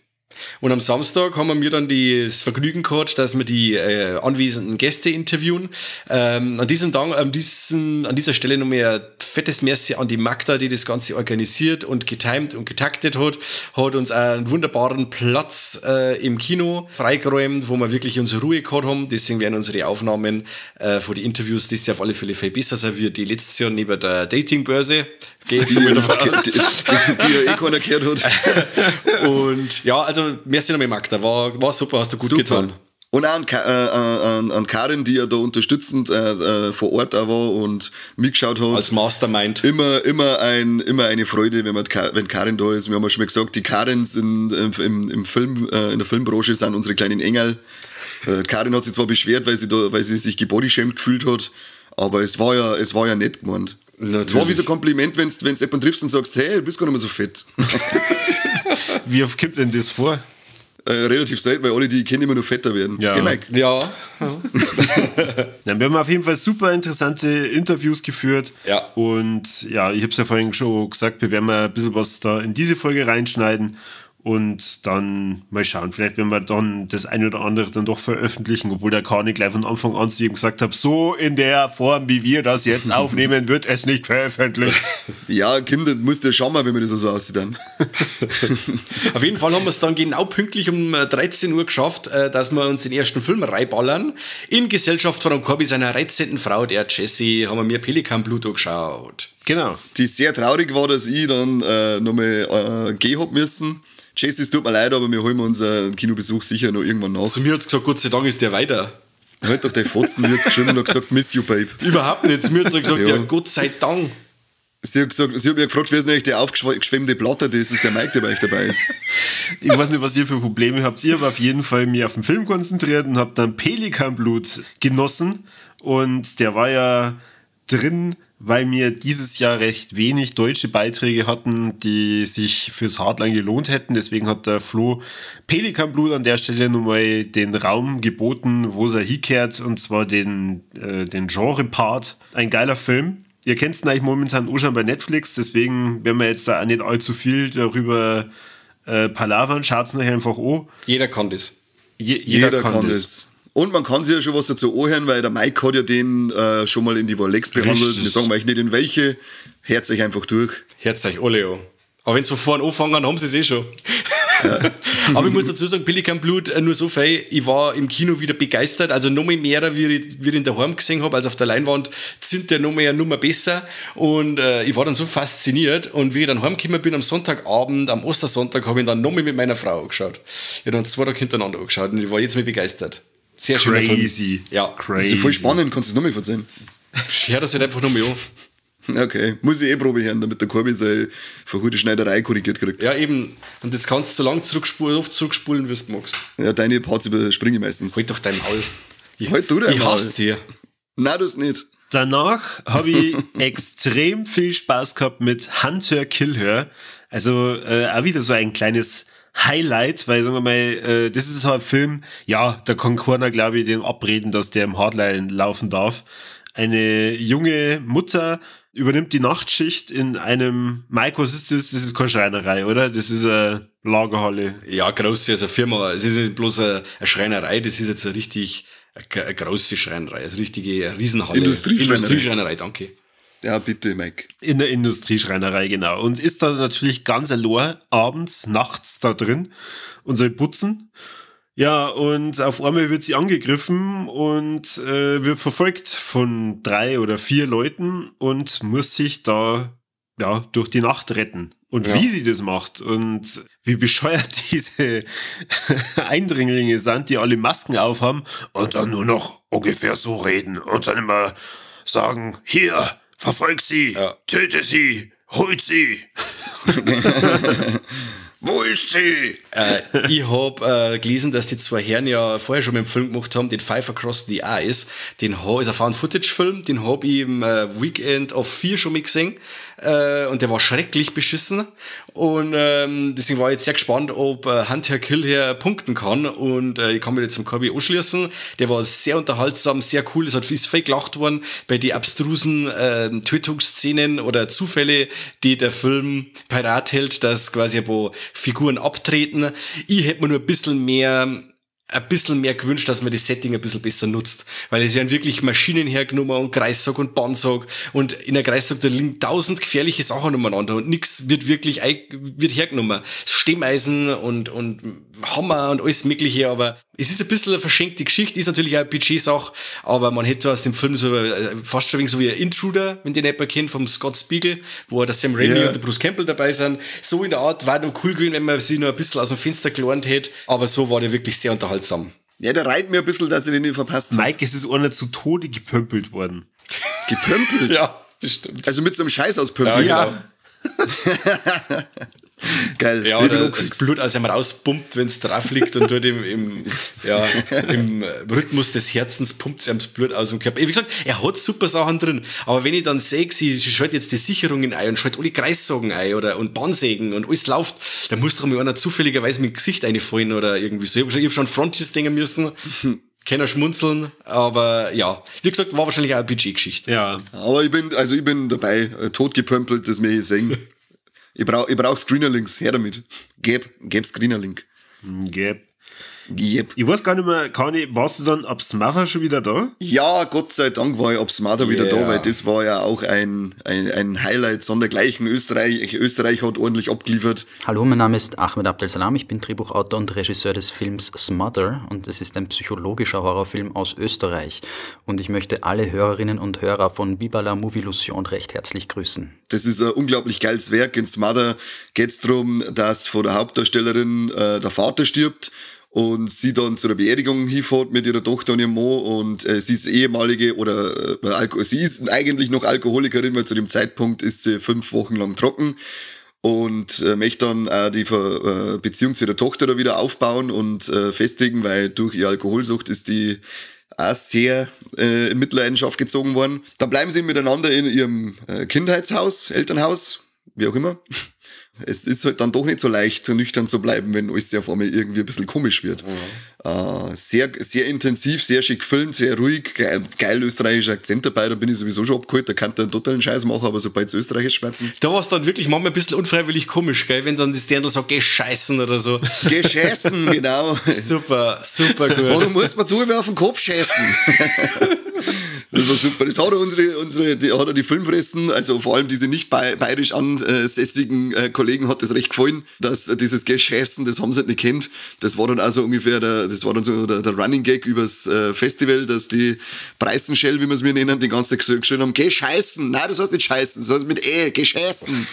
Und am Samstag haben wir mir dann das Vergnügen gehabt, dass wir die anwesenden Gäste interviewen. An diesem Tag, an dieser Stelle nochmal ein fettes Merci an die Magda, die das Ganze organisiert und getimt und getaktet hat. Hat uns einen wunderbaren Platz im Kino freigeräumt, wo wir wirklich unsere Ruhe gehabt haben. Deswegen werden unsere Aufnahmen von den Interviews das Jahr auf alle Fälle viel besser sein wie die letztes Jahr neben der Datingbörse. Die ja eh keiner gehört hat. Und ja, also merci nochmal, Magda. War super, hast du gut getan. Und auch an Karin, die ja da unterstützend vor Ort auch war und mitgeschaut hat. Als Mastermind. Immer eine Freude, wenn Karin da ist. Wir haben ja schon mal gesagt, die Karins in der Filmbranche sind unsere kleinen Engel. Karin hat sich zwar beschwert, weil sie sich gebodyshamed gefühlt hat, aber es war ja nett gemeint. Es war wie so ein Kompliment, wenn du jemanden triffst und sagst, hey, du bist gar nicht mehr so fett. Wie oft kommt denn das vor? Relativ selten, weil alle, die ich kenne, immer nur fetter werden. Ja. Geh, Mike. Ja. Dann, wir haben auf jeden Fall super interessante Interviews geführt. Ja. Und ja, ich habe es ja vorhin schon gesagt, wir werden mal ein bisschen was da in diese Folge reinschneiden. Und dann mal schauen, vielleicht werden wir dann das eine oder andere dann doch veröffentlichen, obwohl der Kani gleich von Anfang an zu ihm gesagt hat, so in der Form, wie wir das jetzt aufnehmen, wird es nicht veröffentlicht. Ja, Kinder, musst du ja schauen, wenn man das so aussieht dann. Auf jeden Fall haben wir es dann genau pünktlich um 13 Uhr geschafft, dass wir uns den ersten Film reinballern. In Gesellschaft von Corby, seiner reizenden Frau, der Jessie, haben wir mir Pelikanblut angeschaut. Genau. Die sehr traurig war, dass ich dann nochmal gehen hab müssen. Jesse, es tut mir leid, aber wir holen unseren Kinobesuch sicher noch irgendwann nach. Zu mir hat es gesagt, Gott sei Dank ist der weiter. Halt doch der Fotzen, mir hat geschrieben und hat gesagt, miss you, babe. Überhaupt nicht. Zu mir hat gesagt, ja, Gott sei Dank. Sie hat mir gefragt, wer ist denn eigentlich der aufgeschwemmte Platter, das ist der Mike, der bei euch dabei ist. Ich weiß nicht, was ihr für Probleme habt. Ich habe auf jeden Fall mich auf den Film konzentriert und habe dann Pelikanblut genossen. Und der war ja drin, weil wir dieses Jahr recht wenig deutsche Beiträge hatten, die sich fürs Hardline gelohnt hätten. Deswegen hat der Flo Pelikanblut an der Stelle nochmal den Raum geboten, wo er hinkehrt, und zwar den Genre-Part. Ein geiler Film. Ihr kennt ihn eigentlich momentan auch schon bei Netflix, deswegen werden wir jetzt da auch nicht allzu viel darüber palavern. Schaut es nachher einfach an. Jeder kann das. Jeder kann das. Und man kann sich ja schon was dazu anhören, weil der Mike hat ja den schon mal in die Warlex behandelt. Wir sagen euch nicht in welche. Hört euch einfach durch. Hört euch alle an. Aber wenn sie von vorne anfangen, haben sie es eh schon. Ja. Aber ich muss dazu sagen, Pelikanblut, nur so viel, ich war im Kino wieder begeistert, also noch mehr, wie ich ihn daheim gesehen habe, als auf der Leinwand, sind der noch mehr Nummer besser, und ich war dann so fasziniert, und wie ich dann heimgekommen bin am Sonntagabend, am Ostersonntag, habe ich ihn dann noch mehr mit meiner Frau angeschaut. Ich habe dann 2 Tage hintereinander angeschaut und ich war jetzt mal begeistert. Sehr schöner Crazy. Film. Ja. Crazy. Das ist voll spannend, kannst du es nochmal erzählen? Hör das halt einfach nochmal an. Okay, muss ich eh Probe hören, damit der Corby seine verhurte Schneiderei korrigiert kriegt. Ja, eben. Und jetzt kannst du so lange zurückspulen, oft zurückspulen, wie du magst. Ja, deine Parts überspringe ich meistens. Halt doch dein Maul. Halt du dein Ich Maul. hasse dir. Nein, das nicht. Danach habe ich extrem viel Spaß gehabt mit Hunter Kill Her. Also auch wieder so ein kleines Highlight, weil, sagen wir mal, das ist so ein Film, ja, da kann keiner, glaube ich, dem abreden, dass der im Hardline laufen darf. Eine junge Mutter übernimmt die Nachtschicht in einem, Mike, was ist das? Das ist keine Schreinerei, oder? Das ist eine Lagerhalle. Ja, große, also Firma. Es ist nicht bloß eine Schreinerei, das ist jetzt eine richtig eine große Schreinerei, also eine richtige Riesenhalle. Industrieschreinerei. Industrieschreinerei, danke. Ja, bitte, Mike. In der Industrieschreinerei, genau. Und ist dann natürlich ganz allein abends, nachts da drin und soll putzen. Ja, und auf einmal wird sie angegriffen und wird verfolgt von 3 oder 4 Leuten und muss sich da ja durch die Nacht retten. Und ja, wie sie das macht und wie bescheuert diese Eindringlinge sind, die alle Masken aufhaben und dann nur noch ungefähr so reden und dann immer sagen, hier, verfolg sie, ja, töte sie, holt sie. Wo ist sie? Ich hab gelesen, dass die zwei Herren ja vorher schon mit dem Film gemacht haben, den Five Across the Eyes. Den ist ein Found-Footage-Film, den hab ich im Weekend of 4 schon mal gesehen. Und der war schrecklich beschissen. Und deswegen war ich jetzt sehr gespannt, ob Hunt Her Kill Her punkten kann. Und ich kann mich jetzt zum Corby anschließen. Der war sehr unterhaltsam, sehr cool. Es ist viel gelacht worden bei die abstrusen Tötungsszenen oder Zufälle, die der Film parat hält, dass quasi ein paar Figuren abtreten. Ich hätte mir nur ein bisschen mehr gewünscht, dass man das Setting ein bisschen besser nutzt. Weil es werden wirklich Maschinen hergenommen und Kreissaug und Bandsaug und in der Kreissaug, da liegen 1000 gefährliche Sachen umeinander und nix wird wirklich wird hergenommen. Stemmeisen und Hammer und alles mögliche, aber es ist ein bisschen eine verschenkte Geschichte, ist natürlich auch eine Budgetsache, aber man hätte aus dem Film so fast schon so wie ein Intruder, wenn den jemand kennt, vom Scott Spiegel, wo der Sam Raimi und der Bruce Campbell dabei sind. So in der Art war noch cool gewesen, wenn man sich noch ein bisschen aus dem Fenster gelernt hätte, aber so war der wirklich sehr unterhaltsam. Ja, der reiht mir ein bisschen, dass ich den nicht verpasst habe. Mike, es ist einer zu Tode gepömpelt worden. Gepömpelt? Ja, das stimmt. Also mit so einem Scheiß auspömpeln? Ja, genau. Geil. Ja, oder das Blut aus einem rauspumpt, wenn es drauf liegt und dort im Rhythmus des Herzens pumpt es einem das Blut aus dem Körper. Wie gesagt, er hat super Sachen drin, aber wenn ich dann sehe, sie schaltet jetzt die Sicherungen ein und schaltet alle Kreissägen ein oder, und Bahnsägen und alles läuft, dann muss doch mal einer zufälligerweise mit dem Gesicht reinfallen oder irgendwie so. Ich hab schon Frontiers denken müssen. Keiner schmunzeln, aber ja, wie gesagt, war wahrscheinlich auch eine Budgetgeschichte. Ja. Aber ich bin dabei, totgepömpelt, das mir ich sehen. Ich brauch Screener-Links, her damit. Geb Screener-Link. Geb. Geb. Ich weiß gar nicht mehr, Kani, warst du dann ab Smother schon wieder da? Ja, Gott sei Dank war ich ab Smother wieder da, weil das war ja auch ein Highlight sondergleichen. Österreich hat ordentlich abgeliefert. Hallo, mein Name ist Ahmed Abdelsalam, ich bin Drehbuchautor und Regisseur des Films Smother und es ist ein psychologischer Horrorfilm aus Österreich. Und ich möchte alle Hörerinnen und Hörer von Viva la Movilusion recht herzlich grüßen. Das ist ein unglaublich geiles Werk. In Smother geht's darum, dass von der Hauptdarstellerin der Vater stirbt und sie dann zu der Beerdigung hinfährt mit ihrer Tochter und ihrem Mann und sie ist ehemalige oder sie ist eigentlich noch Alkoholikerin, weil zu dem Zeitpunkt ist sie 5 Wochen lang trocken und möchte dann auch die Beziehung zu ihrer Tochter da wieder aufbauen und festigen, weil durch ihre Alkoholsucht ist die auch sehr in Mitleidenschaft gezogen worden. Dann bleiben sie miteinander in ihrem Kindheitshaus, Elternhaus, wie auch immer. Es ist halt dann doch nicht so leicht, so nüchtern zu bleiben, wenn alles auf einmal irgendwie ein bisschen komisch wird. Mhm. Sehr, sehr intensiv, sehr schick gefilmt, sehr ruhig, geil österreichischer Akzent dabei, da bin ich sowieso schon abgeholt, da kann der einen totalen Scheiß machen, aber sobald es Österreichisch schmerzen. Da war es dann wirklich manchmal ein bisschen unfreiwillig komisch, gell, wenn dann das Dirndl sagt, geh scheißen oder so. Geh scheißen, genau. Super, super gut. Warum muss man du mir auf den Kopf scheißen? Das war super. Das hat er die Filmfressen, also vor allem diese nicht bayerisch ansässigen Kollegen hat das recht gefallen, dass dieses Gescheißen, das haben sie halt nicht kennt. Das war dann also ungefähr der Running Gag übers Festival, dass die Preisenschell, wie wir es mir nennen, die ganze Zeit geschrien haben, Gescheißen! Nein, das heißt nicht Scheißen, das heißt mit E, Gescheißen!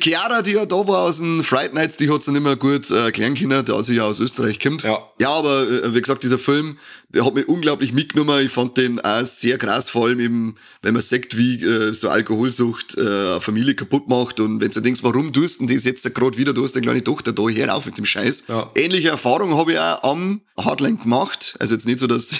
Chiara, die ja da war aus den Fright Nights, die hat's dann immer gut erklären können, da sie ja aus Österreich kommt. Ja, ja, aber wie gesagt, dieser Film, der hat mich unglaublich mitgenommen. Ich fand den auch sehr krass, vor allem eben, wenn man sagt, wie so Alkoholsucht eine Familie kaputt macht und wenn du denkst, warum tust du denn das jetzt gerade wieder, du hast eine kleine Tochter da, hör auf mit dem Scheiß. Ja. Ähnliche Erfahrung habe ich auch am Hardline gemacht. Also jetzt nicht so, dass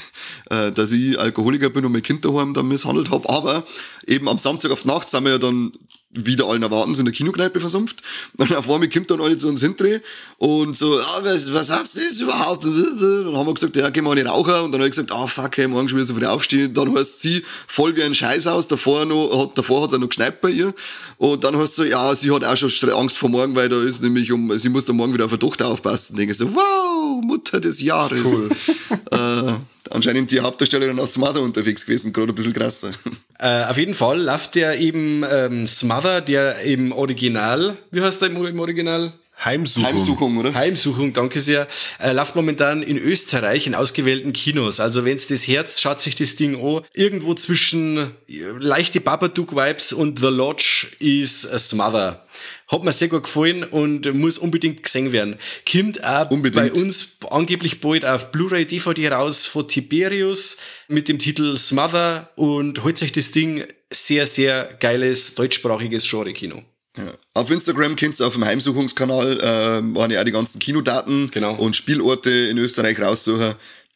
ich Alkoholiker bin und mein Kind daheim dann misshandelt habe, aber eben am Samstag auf die Nacht sind wir ja dann wieder allen Erwartens in der Kinokneipe versumpft. Und auf einmal kommt dann alle zu uns hindrehen und so, ah, was heißt das überhaupt? Und dann haben wir gesagt, ja, gehen wir an die Raucher. Und dann habe ich gesagt, ah, fuck, hey, morgen schon wieder so früh aufstehen. Und dann heißt sie voll wie ein Scheißhaus. Davor hat es auch noch geschneit bei ihr. Und dann heißt so, ja, sie hat auch schon Angst vor morgen, weil da ist nämlich sie muss dann morgen wieder auf ihre Tochter aufpassen. Denke ich so, wow, Mutter des Jahres. Cool. Anscheinend die Hauptdarstellerin aus Smother unterwegs gewesen, gerade ein bisschen krasser. Auf jeden Fall läuft der eben Smother, der im Original, wie heißt der im Original? Heimsuchung. Heimsuchung, oder? Heimsuchung, danke sehr. Läuft momentan in Österreich in ausgewählten Kinos. Also wenn's das Herz, schaut sich das Ding an. Irgendwo zwischen leichte Babadook-Vibes und The Lodge ist Smother. Hat mir sehr gut gefallen und muss unbedingt gesehen werden. Kommt auch bei uns angeblich bald auf Blu-ray, DVD raus von Tiberius mit dem Titel Smother und holt sich das Ding. Sehr, sehr geiles deutschsprachiges Genre-Kino. Ja. Auf Instagram könnt ihr auf dem Heimsuchungskanal waren ja auch die ganzen Kinodaten und Spielorte in Österreich raussuchen.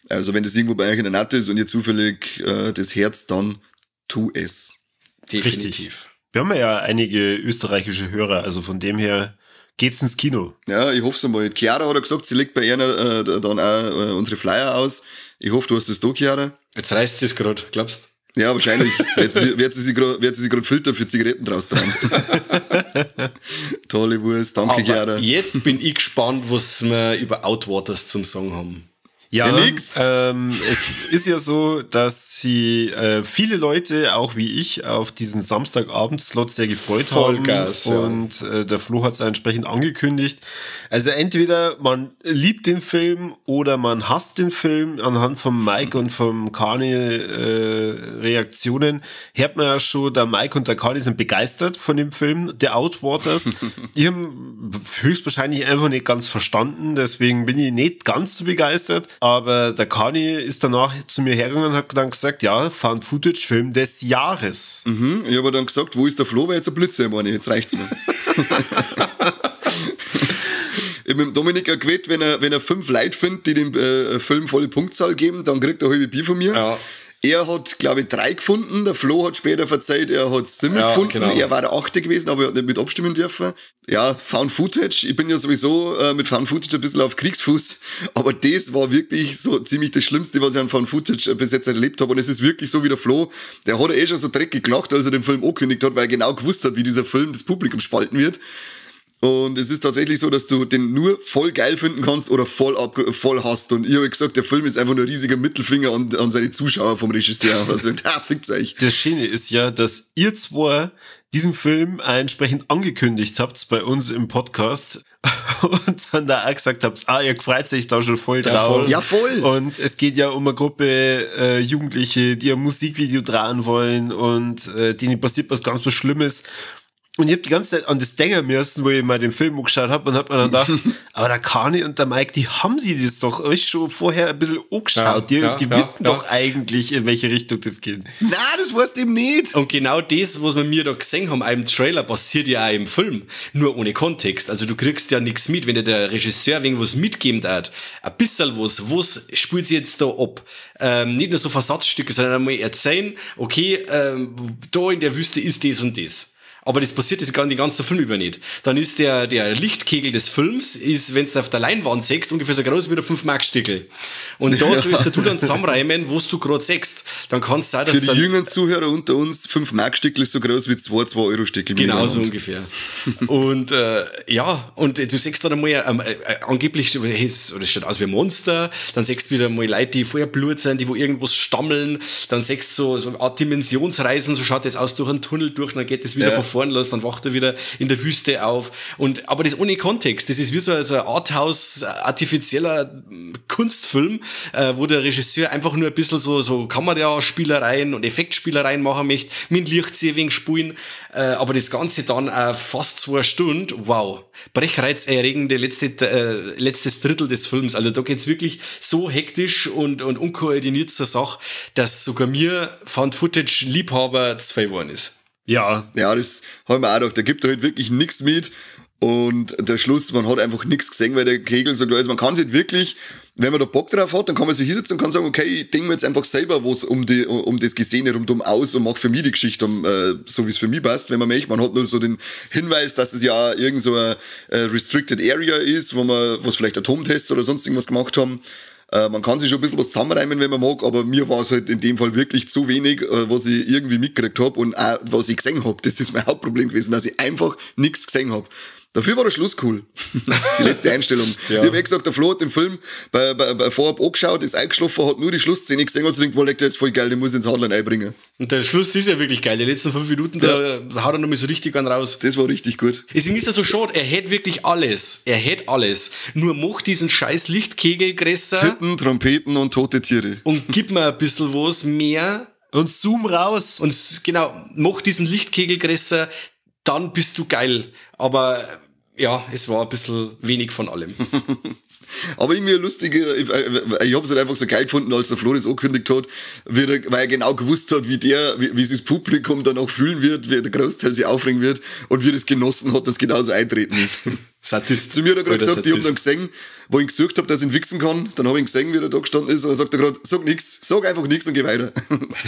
Also wenn das irgendwo bei euch in der Nacht ist und ihr zufällig das Herz, dann tu es. Definitiv. Richtig. Wir haben ja einige österreichische Hörer, also von dem her geht's ins Kino. Ja, ich hoffe es einmal. Chiara hat ja gesagt, sie legt bei einer dann auch unsere Flyer aus. Ich hoffe, du hast das da, Chiara. Jetzt reißt sie es gerade, glaubst du? Ja, wahrscheinlich. Wird sie sich gerade Filter für Zigaretten draus tragen. Tolle Wurst, danke, Aber Chiara. Jetzt bin ich gespannt, was wir über Outwaters zum Song haben. Ja, nix. Es ist ja so, dass sie viele Leute, auch wie ich, auf diesen Samstagabend-Slot sehr gefreut Vollgas, haben. ja. Und der Flo hat es entsprechend angekündigt. Also entweder man liebt den Film oder man hasst den Film. Anhand von Mike und vom Kani Reaktionen hört man ja schon, der Mike und der Kani sind begeistert von dem Film, The Outwaters. Ich habe höchstwahrscheinlich einfach nicht ganz verstanden, deswegen bin ich nicht ganz so begeistert. Aber der Kani ist danach zu mir hergegangen und hat dann gesagt, ja, Found-Footage-Film des Jahres. Mhm, ich habe dann gesagt, wo ist der Flo, weil jetzt ein Blitze, meine, jetzt reicht's mir. Ich hab mit dem Dominik auch gewettet, wenn er 5 Leute findet, die dem Film volle Punktzahl geben, dann kriegt er halbe Bier von mir. Ja. Er hat, glaube ich, 3 gefunden. Der Flo hat später verzeiht, er hat 7 gefunden. Genau. Er war der 8. gewesen, aber er hat nicht mit abstimmen dürfen. Ja, Found Footage. Ich bin ja sowieso mit Found Footage ein bisschen auf Kriegsfuß. Aber das war wirklich so ziemlich das Schlimmste, was ich an Found Footage bis jetzt erlebt habe. Und es ist wirklich so wie der Flo. Der hat ja eh schon so dreckig gelacht, als er den Film angekündigt hat, weil er genau gewusst hat, wie dieser Film das Publikum spalten wird. Und es ist tatsächlich so, dass du den nur voll geil finden kannst oder voll hasst. Und ich habe gesagt, der Film ist einfach nur ein riesiger Mittelfinger an seine Zuschauer vom Regisseur. Also, da fickt's euch. Das Schöne ist ja, dass ihr zwei diesen Film entsprechend angekündigt habt bei uns im Podcast und dann da auch gesagt habt, ihr freut euch da schon voll drauf. Voll. Ja, voll. Und es geht ja um eine Gruppe Jugendliche, die ein Musikvideo drehen wollen und denen passiert was ganz was Schlimmes. Und ich hab die ganze Zeit an das denken müssen, wo ich mal den Film angeschaut hab und hab mir dann gedacht, aber der Kani und der Mike, die haben sie das doch euch schon vorher ein bisschen angeschaut. Die wissen doch eigentlich, in welche Richtung das geht. Na, das weißt du eben nicht. Und genau das, was wir mir da gesehen haben, im Trailer, passiert ja auch im Film. Nur ohne Kontext. Also du kriegst ja nichts mit, wenn dir der Regisseur irgendwas mitgeben hat. Ein bisschen was spielt sich jetzt da ab? Nicht nur so Versatzstücke, sondern einmal erzählen, okay, da in der Wüste ist das und das. Aber das passiert das den ganzen Film über nicht. Dann ist der Lichtkegel des Films, ist, wenn du auf der Leinwand siehst, ungefähr so groß wie der 5-Mark-Stickel. Und da sollst du dann zusammenreimen, was du gerade siehst. Dann kann's sein, dass für die jüngeren Zuhörer unter uns, 5-Mark-Stickel ist so groß wie 2 2-Euro-Stickel. Genau so ungefähr. Und und du siehst dann einmal, angeblich, das schaut aus wie ein Monster, dann siehst du wieder mal Leute, die vorher Blut sind, die wo irgendwas stammeln, dann siehst du so eine Art Dimensionsreisen, so schaut das aus durch einen Tunnel durch, dann geht das wieder von vorn los, dann wacht er wieder in der Wüste auf. Und, aber das ohne Kontext, das ist wie so ein Arthouse, artifizieller Kunstfilm, wo der Regisseur einfach nur ein bisschen so Kameraspielereien und Effektspielereien machen möchte, mit Licht spulen, aber das Ganze dann fast 2 Stunden, wow, brechreizerregende letztes Drittel des Films. Also da geht's wirklich so hektisch und unkoordiniert zur Sache, dass sogar mir Found-Footage-Liebhaber 2 geworden ist. Ja. Ja, das haben wir auch gedacht. Da gibt er halt wirklich nichts mit. Und der Schluss, man hat einfach nichts gesehen, weil der Kegel so klar ist. Man kann sich wirklich, wenn man da Bock drauf hat, dann kann man sich hinsetzen und kann sagen, okay, ich denke mir jetzt einfach selber was um das Gesehene rundum aus und mach für mich die Geschichte, so wie es für mich passt, wenn man möchte. Man hat nur so den Hinweis, dass es ja irgend so eine Restricted Area ist, wo man, was vielleicht Atomtests oder sonst irgendwas gemacht haben. Man kann sich schon ein bisschen was zusammenreimen, wenn man mag, aber mir war es halt in dem Fall wirklich zu wenig, was ich irgendwie mitgekriegt habe und auch, was ich gesehen habe. Das ist mein Hauptproblem gewesen, dass ich einfach nichts gesehen habe. Dafür war der Schluss cool. Die letzte Einstellung. Ja. Ich hab eh gesagt, der Flo hat den Film bei vorab angeschaut, ist eingeschlafen, hat nur die Schlussszene gesehen und sich gedacht, boah, leck, der ist voll geil, den muss ich ins Hardline einbringen. Und der Schluss ist ja wirklich geil. Die letzten 5 Minuten, da haut er nochmal so richtig einen raus. Das war richtig gut. Deswegen ist er so schade, er hätte wirklich alles. Er hätte alles. Nur mach diesen scheiß Lichtkegel größer. Titten, Trompeten und tote Tiere. Und gib mir ein bisschen was mehr. Und zoom raus. Und genau, mach diesen Lichtkegel größer, dann bist du geil. Aber ja, es war ein bisschen wenig von allem. Aber irgendwie lustige, ich hab's halt einfach so geil gefunden, als der Floris angekündigt hat, weil er genau gewusst hat, wie sich das Publikum dann auch fühlen wird, wie der Großteil sich aufregen wird und wie das genossen hat, dass genauso eintreten ist. Sadist. Zu mir hat er gerade gesagt, ich hab dann gesehen, wo ich gesucht hab, dass ich ihn wichsen kann, dann hab ich ihn gesehen, wie er da gestanden ist, und dann sagt er gerade, sag nix, sag einfach nix und geh weiter.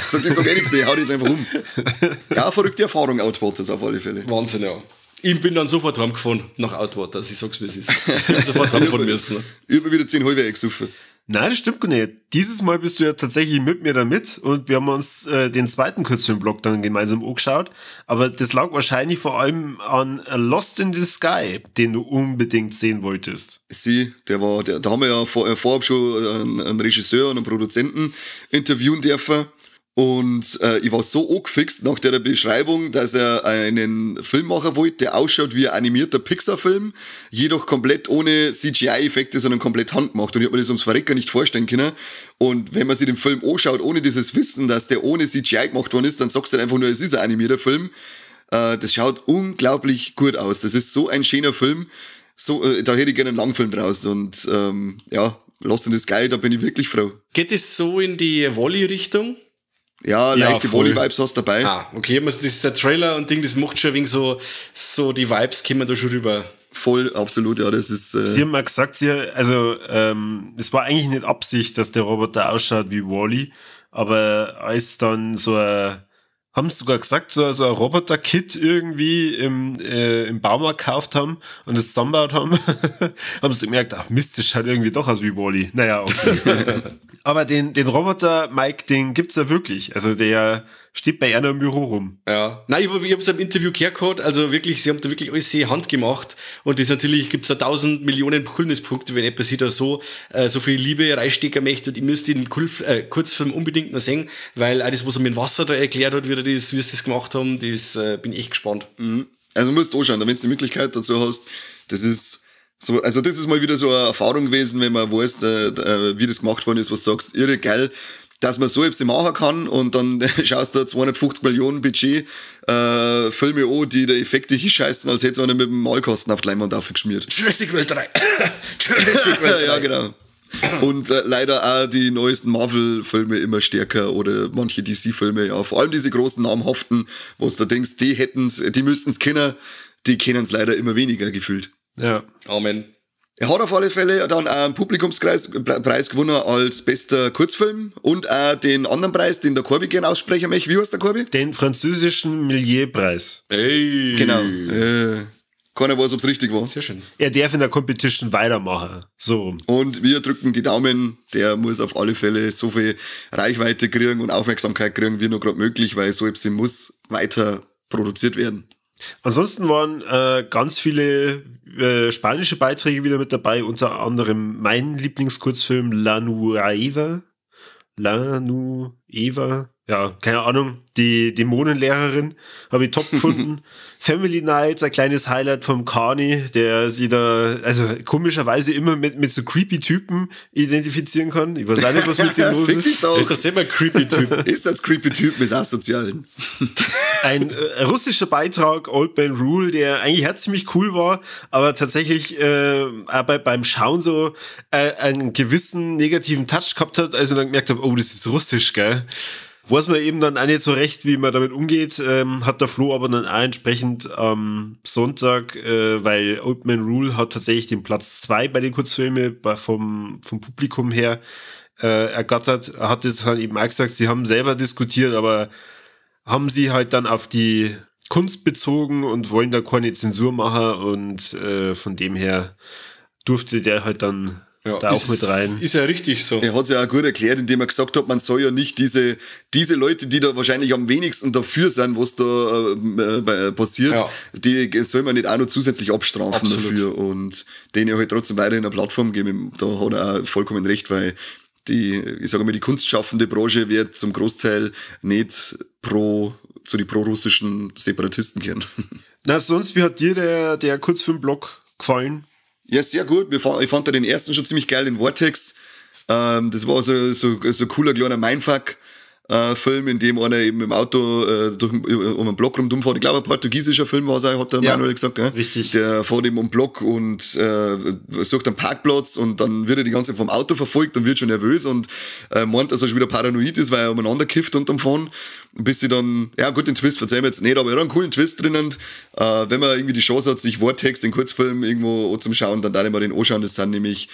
Sagt, ich sag eh nix mehr, hau dich jetzt einfach um. Ja, verrückte Erfahrung, Outwaters auf alle Fälle. Wahnsinn, ja. Ich bin dann sofort heimgefahren nach Outwaters, ich sag's wie es ist. Ich bin sofort heimfahren müssen. Ich hab wieder 10 halbe gesoffen. Nein, das stimmt gar nicht. Dieses Mal bist du ja tatsächlich mit mir da mit und wir haben uns den zweiten Kurzfilmblock dann gemeinsam angeschaut. Aber das lag wahrscheinlich vor allem an Lost in the Sky, den du unbedingt sehen wolltest. Sie, da haben wir ja vorab schon einen Regisseur und einen Produzenten interviewen dürfen. Und ich war so angefixt nach der Beschreibung, dass er einen Film machen wollte, der ausschaut wie ein animierter Pixar-Film, jedoch komplett ohne CGI-Effekte, sondern komplett handgemacht. Und ich hab mir das ums Verrecken nicht vorstellen können. Und wenn man sich den Film anschaut, ohne dieses Wissen, dass der ohne CGI gemacht worden ist, dann sagst du halt einfach nur, es ist ein animierter Film. Das schaut unglaublich gut aus. Das ist so ein schöner Film. So, da hätte ich gerne einen Langfilm draus. Und ja, Lost in the Sky, da bin ich wirklich froh. Geht es so in die Wall-E-Richtung? Ja, leichte Wall-E-Vibes hast du dabei. Ah, okay, das ist der Trailer und Ding, das macht schon ein wenig so die Vibes kommen da schon rüber. Voll, absolut, ja, das ist... Sie haben mal gesagt, es war eigentlich nicht Absicht, dass der Roboter ausschaut wie Wall-E, aber als dann so ein, haben sie sogar gesagt, so ein Roboter-Kit irgendwie im Baumarkt gekauft haben und es zusammengebaut haben, haben sie gemerkt, ach Mist, das schaut irgendwie doch aus wie Wall-E. Naja, okay. Aber den Roboter, Mike, den gibt's ja wirklich. Also der steht bei einer im Büro rum. Ja. Nein, ich hab's im Interview gehört, also wirklich, sie haben da wirklich alles handgemacht. Und das natürlich gibt's da 1000 Millionen Coolness-Punkte, wenn jemand sich da so viel Liebe reinstecken möchte. Und ich müsste den Kurzfilm unbedingt noch sehen, weil auch das, was er mit dem Wasser da erklärt hat, wie sie das gemacht haben, das bin ich echt gespannt. Mhm. Also musst du anschauen, wenn du die Möglichkeit dazu hast, das ist so, also das ist mal wieder so eine Erfahrung gewesen, wenn man weiß, wie das gemacht worden ist, was du sagst, irre geil, dass man so etwas machen kann und dann schaust du 250 Millionen Budget Filme an, die der Effekte hinscheißen, als hätte es einer mit dem Malkasten auf die Leinwand aufgeschmiert. Jurassic World 3. Jurassic World 3. Ja, genau. Und leider auch die neuesten Marvel-Filme immer stärker oder manche DC-Filme, ja, vor allem diese großen namhaften, wo du da denkst, die hätten's, die müssten's kennen, die kennen's leider immer weniger gefühlt. Ja. Amen. Er hat auf alle Fälle dann auch einen Publikumspreis gewonnen als bester Kurzfilm und auch den anderen Preis, den der Corby gerne aussprechen möchte. Wie heißt der Corby? Den französischen Milieu-Preis. Ey. Genau. Keiner weiß, ob's richtig war. Sehr schön. Er darf in der Competition weitermachen. So rum. Und wir drücken die Daumen. Der muss auf alle Fälle so viel Reichweite kriegen und Aufmerksamkeit kriegen, wie nur gerade möglich, weil so etwas muss weiter produziert werden. Ansonsten waren ganz viele spanische Beiträge wieder mit dabei, unter anderem mein Lieblingskurzfilm La Nueva. La Nueva. Ja, keine Ahnung, die Dämonenlehrerin habe ich top gefunden. Family Night, ein kleines Highlight vom Carney, der sie da, also komischerweise immer mit so creepy Typen identifizieren kann. Ich weiß auch nicht, was mit dem los ist. Ist das selber ein creepy Typ? Ist das creepy Typ, ist asozial. Ein russischer Beitrag, Old Man Rule, der eigentlich auch ziemlich cool war, aber tatsächlich aber beim Schauen so einen gewissen negativen Touch gehabt hat, als man dann gemerkt hat, oh, das ist russisch, gell? Weiß man eben dann auch nicht so recht, wie man damit umgeht, hat der Flo aber dann auch entsprechend am Sonntag, weil Old Man Rule hat tatsächlich den Platz 2 bei den Kurzfilmen vom Publikum her ergattert, hat es dann eben auch gesagt, sie haben selber diskutiert, aber haben sie halt dann auf die Kunst bezogen und wollen da keine Zensur machen und von dem her durfte der halt dann ja, da auch mit rein. Ist ja richtig so. Er hat es ja auch gut erklärt, indem er gesagt hat, man soll ja nicht diese Leute, die da wahrscheinlich am wenigsten dafür sind, was da passiert, ja, die soll man nicht auch noch zusätzlich abstrafen. Absolut. Dafür und denen halt trotzdem weiterhin eine Plattform geben. Da hat er auch vollkommen recht, weil die, ich sage mal, die kunstschaffende Branche wird zum Großteil nicht zu den prorussischen Separatisten kehren. Na, sonst, wie hat dir der Kurzfilmblock gefallen? Ja, sehr gut. Ich fand da den ersten schon ziemlich geil, den Vortex. Das war so ein cooler kleiner Mindfuck. Film, in dem einer eben im Auto um einen Block rumfährt. Ich glaube, ein portugiesischer Film war es auch, hat der Manuel gesagt. Gell? Richtig. Der fährt eben um den Block und sucht einen Parkplatz und dann wird er die ganze Zeit vom Auto verfolgt und wird schon nervös und meint, dass er schon wieder paranoid ist, weil er umeinander kifft unterm Fahren. Bis sie dann, ja gut, den Twist verzeihen wir jetzt nicht, aber er hat einen coolen Twist drinnen. Wenn man irgendwie die Chance hat, sich Vortex, den Kurzfilm irgendwo zum Schauen, dann darf ich mal den anschauen. Das sind nämlich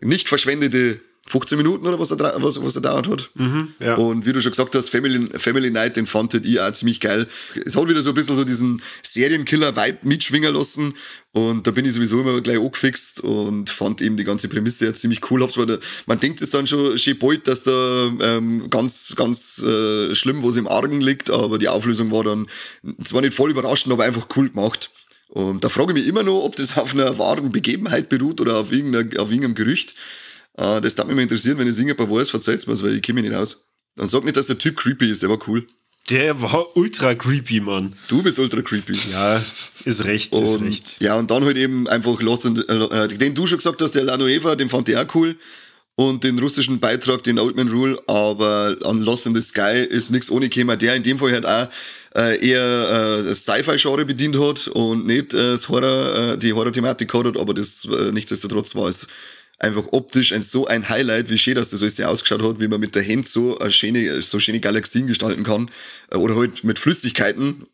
nicht verschwendete 15 Minuten oder was er dauert hat. Mhm, ja. Und wie du schon gesagt hast, Family Night, den fand ich auch ziemlich geil. Es hat wieder so ein bisschen so diesen Serienkiller-Vibe mitschwingen lassen und da bin ich sowieso immer gleich angefixt und fand eben die ganze Prämisse ja ziemlich cool. Man denkt es dann schon schön bald, dass da ganz, ganz schlimm was im Argen liegt, aber die Auflösung war dann zwar nicht voll überraschend, aber einfach cool gemacht. Und da frage ich mich immer noch, ob das auf einer wahren Begebenheit beruht oder auf irgendeinem Gerücht. Das darf mich mal interessieren, wenn ich irgendjemand weiß, verzeiht's mir's, weil ich kenne mich nicht aus. Dann sag nicht, dass der Typ creepy ist, der war cool. Der war ultra creepy, Mann. Du bist ultra creepy. Ja, ist recht, ist recht. Ja, und dann halt eben einfach Lost in, den du schon gesagt hast, der La Nueva, den fand ich auch cool. Und den russischen Beitrag, den Old Man Rule, aber an Lost in the Sky ist nichts ohne gekommen, der in dem Fall halt auch eher das Sci-Fi-Genre bedient hat und nicht das Horror, die Horror-Thematik hat, aber das nichtsdestotrotz war es einfach optisch so ein Highlight, wie schön, dass das alles ausgeschaut hat, wie man mit der Hand so schöne Galaxien gestalten kann. Oder halt mit Flüssigkeiten.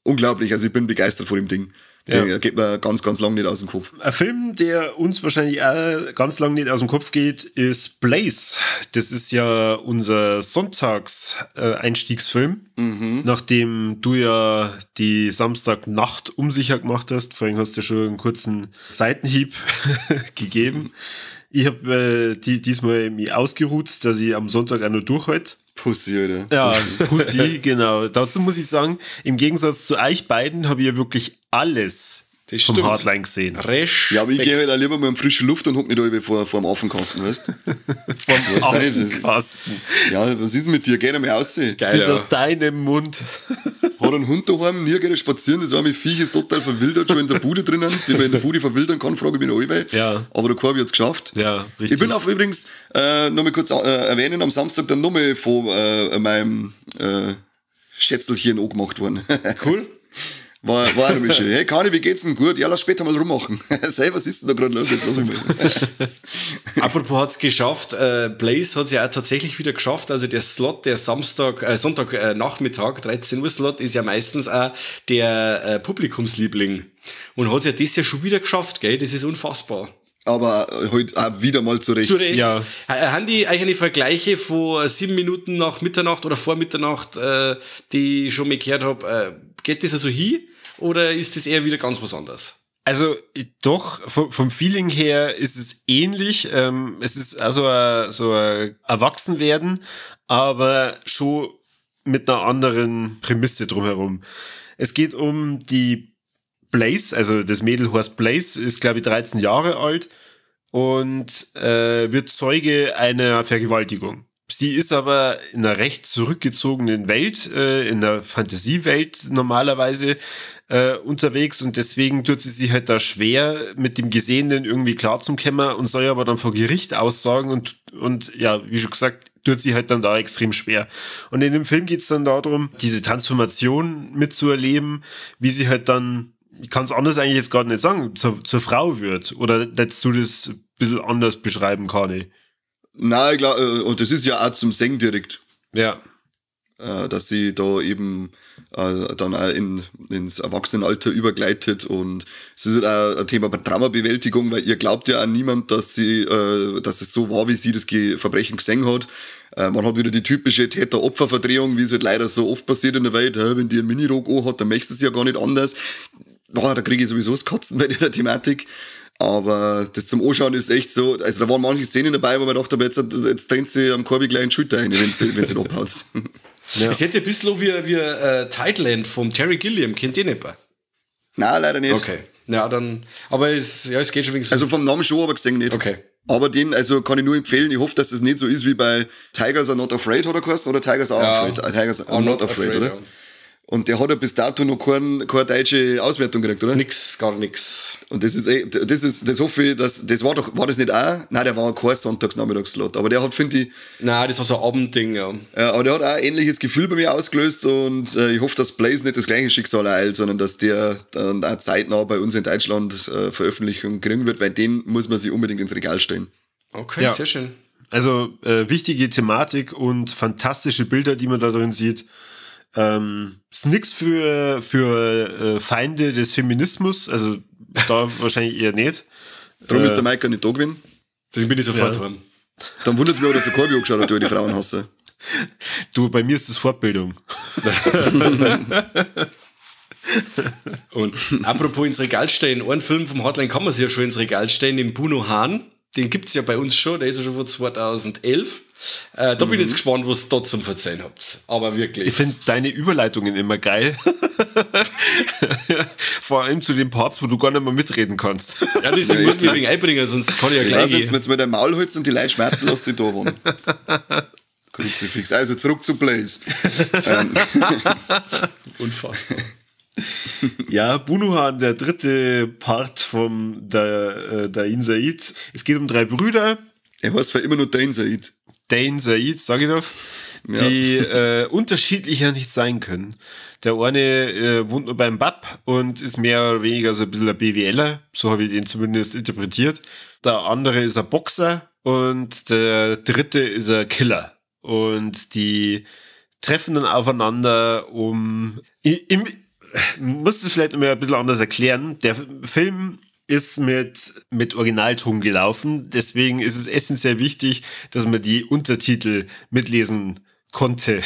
Unglaublich, also ich bin begeistert von dem Ding. Ja. Der geht mir ganz, ganz lang nicht aus dem Kopf. Ein Film, der uns wahrscheinlich auch ganz lang nicht aus dem Kopf geht, ist Blaze. Das ist ja unser Sonntags-Einstiegsfilm. Mhm. Nachdem du ja die Samstagnacht unsicher gemacht hast. Vorhin hast du schon einen kurzen Seitenhieb gegeben. Ich habe diesmal mich ausgeruht, dass ich am Sonntag auch noch durchhalte. Pussy, oder? Ja, Pussy, genau. Dazu muss ich sagen, im Gegensatz zu euch beiden habe ich ja wirklich alles das vom stimmt. Hardline gesehen. Respekt. Ja, aber ich gehe halt auch lieber mal in frische Luft und hock nicht alle vor dem Affenkasten, weißt du? Vom Affenkasten. Ja, was ist denn mit dir? Geh doch mal raus. Geil, das ist ja. aus deinem Mund. Hat einen Hund daheim, nie geht er spazieren, das arme Viech ist total verwildert, schon in der Bude drinnen. Wie man in der Bude verwildern kann, frage ich mich noch alle. Ja. Aber der Korbi hat es geschafft. Ja, richtig. Ich bin auch übrigens, noch mal kurz erwähnen, am Samstag dann nochmal von meinem Schätzelchen angemacht worden. Cool. War auch nochmal schön. Hey, Kani, wie geht's denn? Gut. Ja, lass später mal rummachen. Sei, was ist denn da gerade los? Jetzt lass mich mal. Apropos hat's geschafft. Blaze hat's ja auch tatsächlich wieder geschafft. Also der Slot, der Sonntag Nachmittag, 13 Uhr Slot, ist ja meistens auch der Publikumsliebling. Und hat's ja das ja schon wieder geschafft, gell? Das ist unfassbar. Aber heute auch wieder mal zurecht. Zu Recht. Ja. Haben die eigentlich Vergleiche von 7 Minuten nach Mitternacht oder vor Mitternacht, die ich schon mal gehört habe, geht das also hin? Oder ist das eher wieder ganz was anderes? Also doch, vom Feeling her ist es ähnlich. Es ist also so ein Erwachsenwerden, aber schon mit einer anderen Prämisse drumherum. Es geht um die Blaze, also das Mädel heißt Blaze, ist glaube ich 13 Jahre alt und wird Zeuge einer Vergewaltigung. Sie ist aber in einer recht zurückgezogenen Welt, in einer Fantasiewelt normalerweise unterwegs und deswegen tut sie sich halt da schwer, mit dem Gesehenen irgendwie klarzukommen und soll aber dann vor Gericht aussagen und ja, wie schon gesagt, tut sie halt dann da extrem schwer. Und in dem Film geht's dann darum, diese Transformation mitzuerleben, wie sie halt dann, ich kann es anders eigentlich jetzt gerade nicht sagen, zur Frau wird. Oder lässt du das ein bisschen anders beschreiben, Kani? Nein, ich glaube, und das ist ja auch zum Singen direkt. Ja. Dass sie da eben dann auch ins Erwachsenenalter übergleitet und es ist halt auch ein Thema bei Traumabewältigung, weil ihr glaubt ja auch niemand, dass sie, dass es so war, wie sie das Verbrechen gesehen hat. Man hat wieder die typische Täter-Opfer-Verdrehung, wie es halt leider so oft passiert in der Welt. Wenn die einen Minirock an hat, dann möchtest du es ja gar nicht anders. Boah, da kriege ich sowieso das Kotzen bei der Thematik. Aber das zum Anschauen ist echt so, also da waren manche Szenen dabei, wo man dachte, aber jetzt trennt sie am Korbi gleich einen Schulter ein, wenn sie abhaut. Ja. Ist jetzt ein bisschen wie Tideland vom Terry Gilliam, kennt ihr nicht? Nein, leider nicht. Okay, ja, dann, aber es geht schon wegen so. Also vom Namen schon, aber gesehen nicht. Okay. Aber den, also kann ich nur empfehlen, ich hoffe, dass das nicht so ist wie bei Tigers Are Not Afraid, hat er geheißen, oder Tigers Are Afraid? Tigers Are Not Afraid, oder? Ja. Und der hat ja bis dato noch keine deutsche Auswertung gekriegt, oder? Nix, gar nix. Und das ist, das hoffe ich, dass, das war doch, war das nicht auch? Nein, der war kein Sonntagsnachmittagsslot, aber der hat, finde ich. Nein, das war so ein Abendding, ja. Aber der hat auch ein ähnliches Gefühl bei mir ausgelöst und ich hoffe, dass Blaze nicht das gleiche Schicksal ereilt, sondern dass der dann auch zeitnah bei uns in Deutschland Veröffentlichung kriegen wird, weil den muss man sich unbedingt ins Regal stellen. Okay, ja. Sehr schön. Also, wichtige Thematik und fantastische Bilder, die man da drin sieht. Ist nix für Feinde des Feminismus, also da wahrscheinlich eher nicht. Darum ist der Mike nicht da gewesen. Deswegen bin ich sofort heim. Dann wundert es mich, dass der Corby angeschaut hat, du die Frauen hasse. Du, bei mir ist das Fortbildung. Und apropos ins Regal stellen, einen Film vom Hardline kann man sich ja schon ins Regal stellen, den Bunuhan. Den gibt's ja bei uns schon, der ist ja schon von 2011. Da bin ich jetzt gespannt, was ihr da zum Verzeihen habt. Aber wirklich. Ich finde deine Überleitungen immer geil. Vor allem zu den Parts, wo du gar nicht mehr mitreden kannst. Ja, das muss ich wegen einbringen, sonst kann ich ja gleich. Ich weiß jetzt, wenn du mit deinem Maul holst und die Leute schmerzen lässt, die da wohnen. Kruzifix. Also zurück zu Blaze. Unfassbar. Ja, Bunuhan, der dritte Part vom Dain Said. Es geht um drei Brüder. Er heißt zwar immer nur Dain Said. Dain Said, sag ich doch. Ja. Die unterschiedlicher nicht sein können. Der eine wohnt nur beim Bab und ist mehr oder weniger so ein bisschen ein BWLer. So habe ich den zumindest interpretiert. Der andere ist ein Boxer und der dritte ist ein Killer. Und die treffen dann aufeinander, um... muss es vielleicht noch mal ein bisschen anders erklären. Der Film ist mit Originalton gelaufen. Deswegen ist es essentiell wichtig, dass man die Untertitel mitlesen konnte.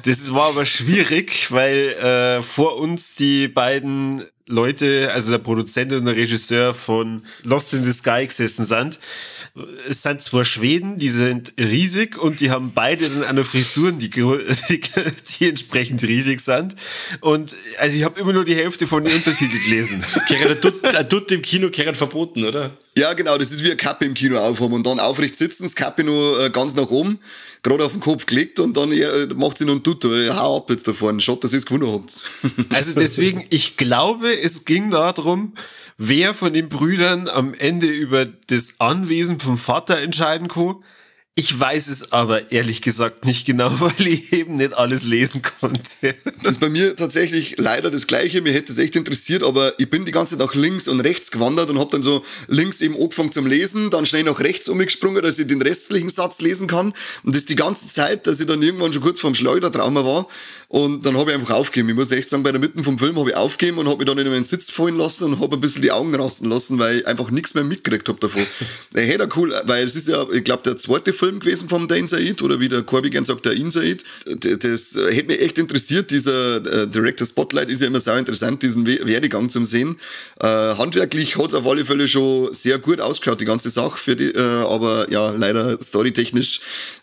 Das war aber schwierig, weil vor uns die beiden Leute, also der Produzent und der Regisseur von Lost in the Sky gesessen sind. Es sind zwar Schweden, die sind riesig und die haben beide dann eine Frisuren, die entsprechend riesig sind. Und also ich habe immer nur die Hälfte von den Untertiteln gelesen. Tut im Kino gehört verboten, oder? Ja, genau, das ist wie eine Kappe im Kino aufhaben und dann aufrecht sitzen, das Kappe nur ganz nach oben, gerade auf den Kopf gelegt und dann macht sie noch einen Tutto. Hau ab jetzt da vorne, schaut, dass ihr es gewonnen habt. Also deswegen, ich glaube, es ging darum, wer von den Brüdern am Ende über das Anwesen vom Vater entscheiden kann. Ich weiß es aber ehrlich gesagt nicht genau, weil ich eben nicht alles lesen konnte. Das ist bei mir tatsächlich leider das Gleiche. Mir hätte es echt interessiert, aber ich bin die ganze Zeit nach links und rechts gewandert und hab dann so links eben angefangen zum Lesen, dann schnell nach rechts umgesprungen, dass ich den restlichen Satz lesen kann. Und das die ganze Zeit, dass ich dann irgendwann schon kurz vorm Schleudertrauma war. Und dann habe ich einfach aufgegeben. Ich muss echt sagen, bei der Mitte vom Film habe ich aufgegeben und habe mich dann in meinen Sitz fallen lassen und habe ein bisschen die Augen rasten lassen, weil ich einfach nichts mehr mitgekriegt habe davon. Hey, da cool, weil es ist ja, ich glaube, der zweite Film gewesen vom Dain Said oder wie der Corby gern sagt, der Dain Said. Das hätte mich echt interessiert, dieser Director Spotlight ist ja immer sau interessant, diesen Werdegang zum Sehen. Handwerklich hat es auf alle Fälle schon sehr gut ausgeschaut, die ganze Sache, für die, aber ja, leider storytechnisch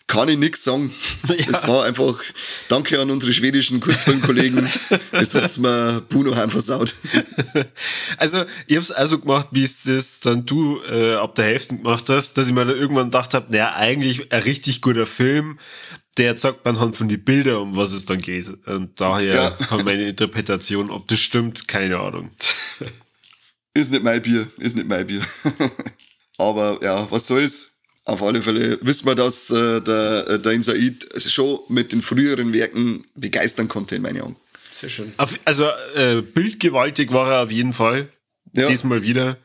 kann ich nichts sagen. Ja. Es war einfach, danke an unsere schwedischen Kurzfilmkollegen, es hat's mir Bunuhan versaut. Also, ich hab's also gemacht, wie es das dann du ab der Hälfte gemacht hast, dass ich mir dann irgendwann gedacht habe, naja, eigentlich ein richtig guter Film, der zeigt man anhand von die Bilder, um was es dann geht. Und daher kam meine Interpretation, ob das stimmt, keine Ahnung. Ist nicht mein Bier, ist nicht mein Bier. Aber ja, was soll's? Auf alle Fälle wissen wir, dass der Dain Said schon mit den früheren Werken begeistern konnte, in meinen Augen. Sehr schön. Also bildgewaltig war er auf jeden Fall. Ja. Diesmal wieder.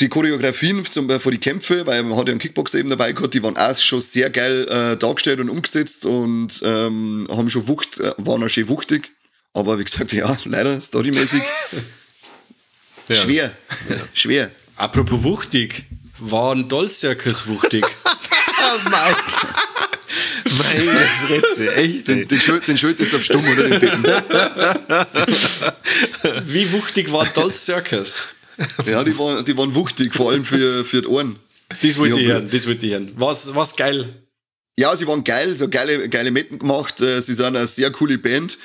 Die Choreografien zum Beispiel vor die Kämpfe, weil man hat ja einen Kickboxer eben dabei gehabt, die waren auch schon sehr geil dargestellt und umgesetzt und haben schon Wucht, waren auch schön wuchtig. Aber wie gesagt, ja, leider storymäßig ja. Schwer. Ja. Schwer. Apropos wuchtig. War ein Doll Circus wuchtig. Mike. Meine Fresse, echt. Den Schuld jetzt auf stumm, oder? Den Dicken. Wie wuchtig war Doll Circus? Ja, die waren wuchtig, vor allem für die Ohren. Das wollte ich hören, das wollte ich hören. War's geil? Ja, sie waren geil, so geile Metten gemacht. Sie sind eine sehr coole Band.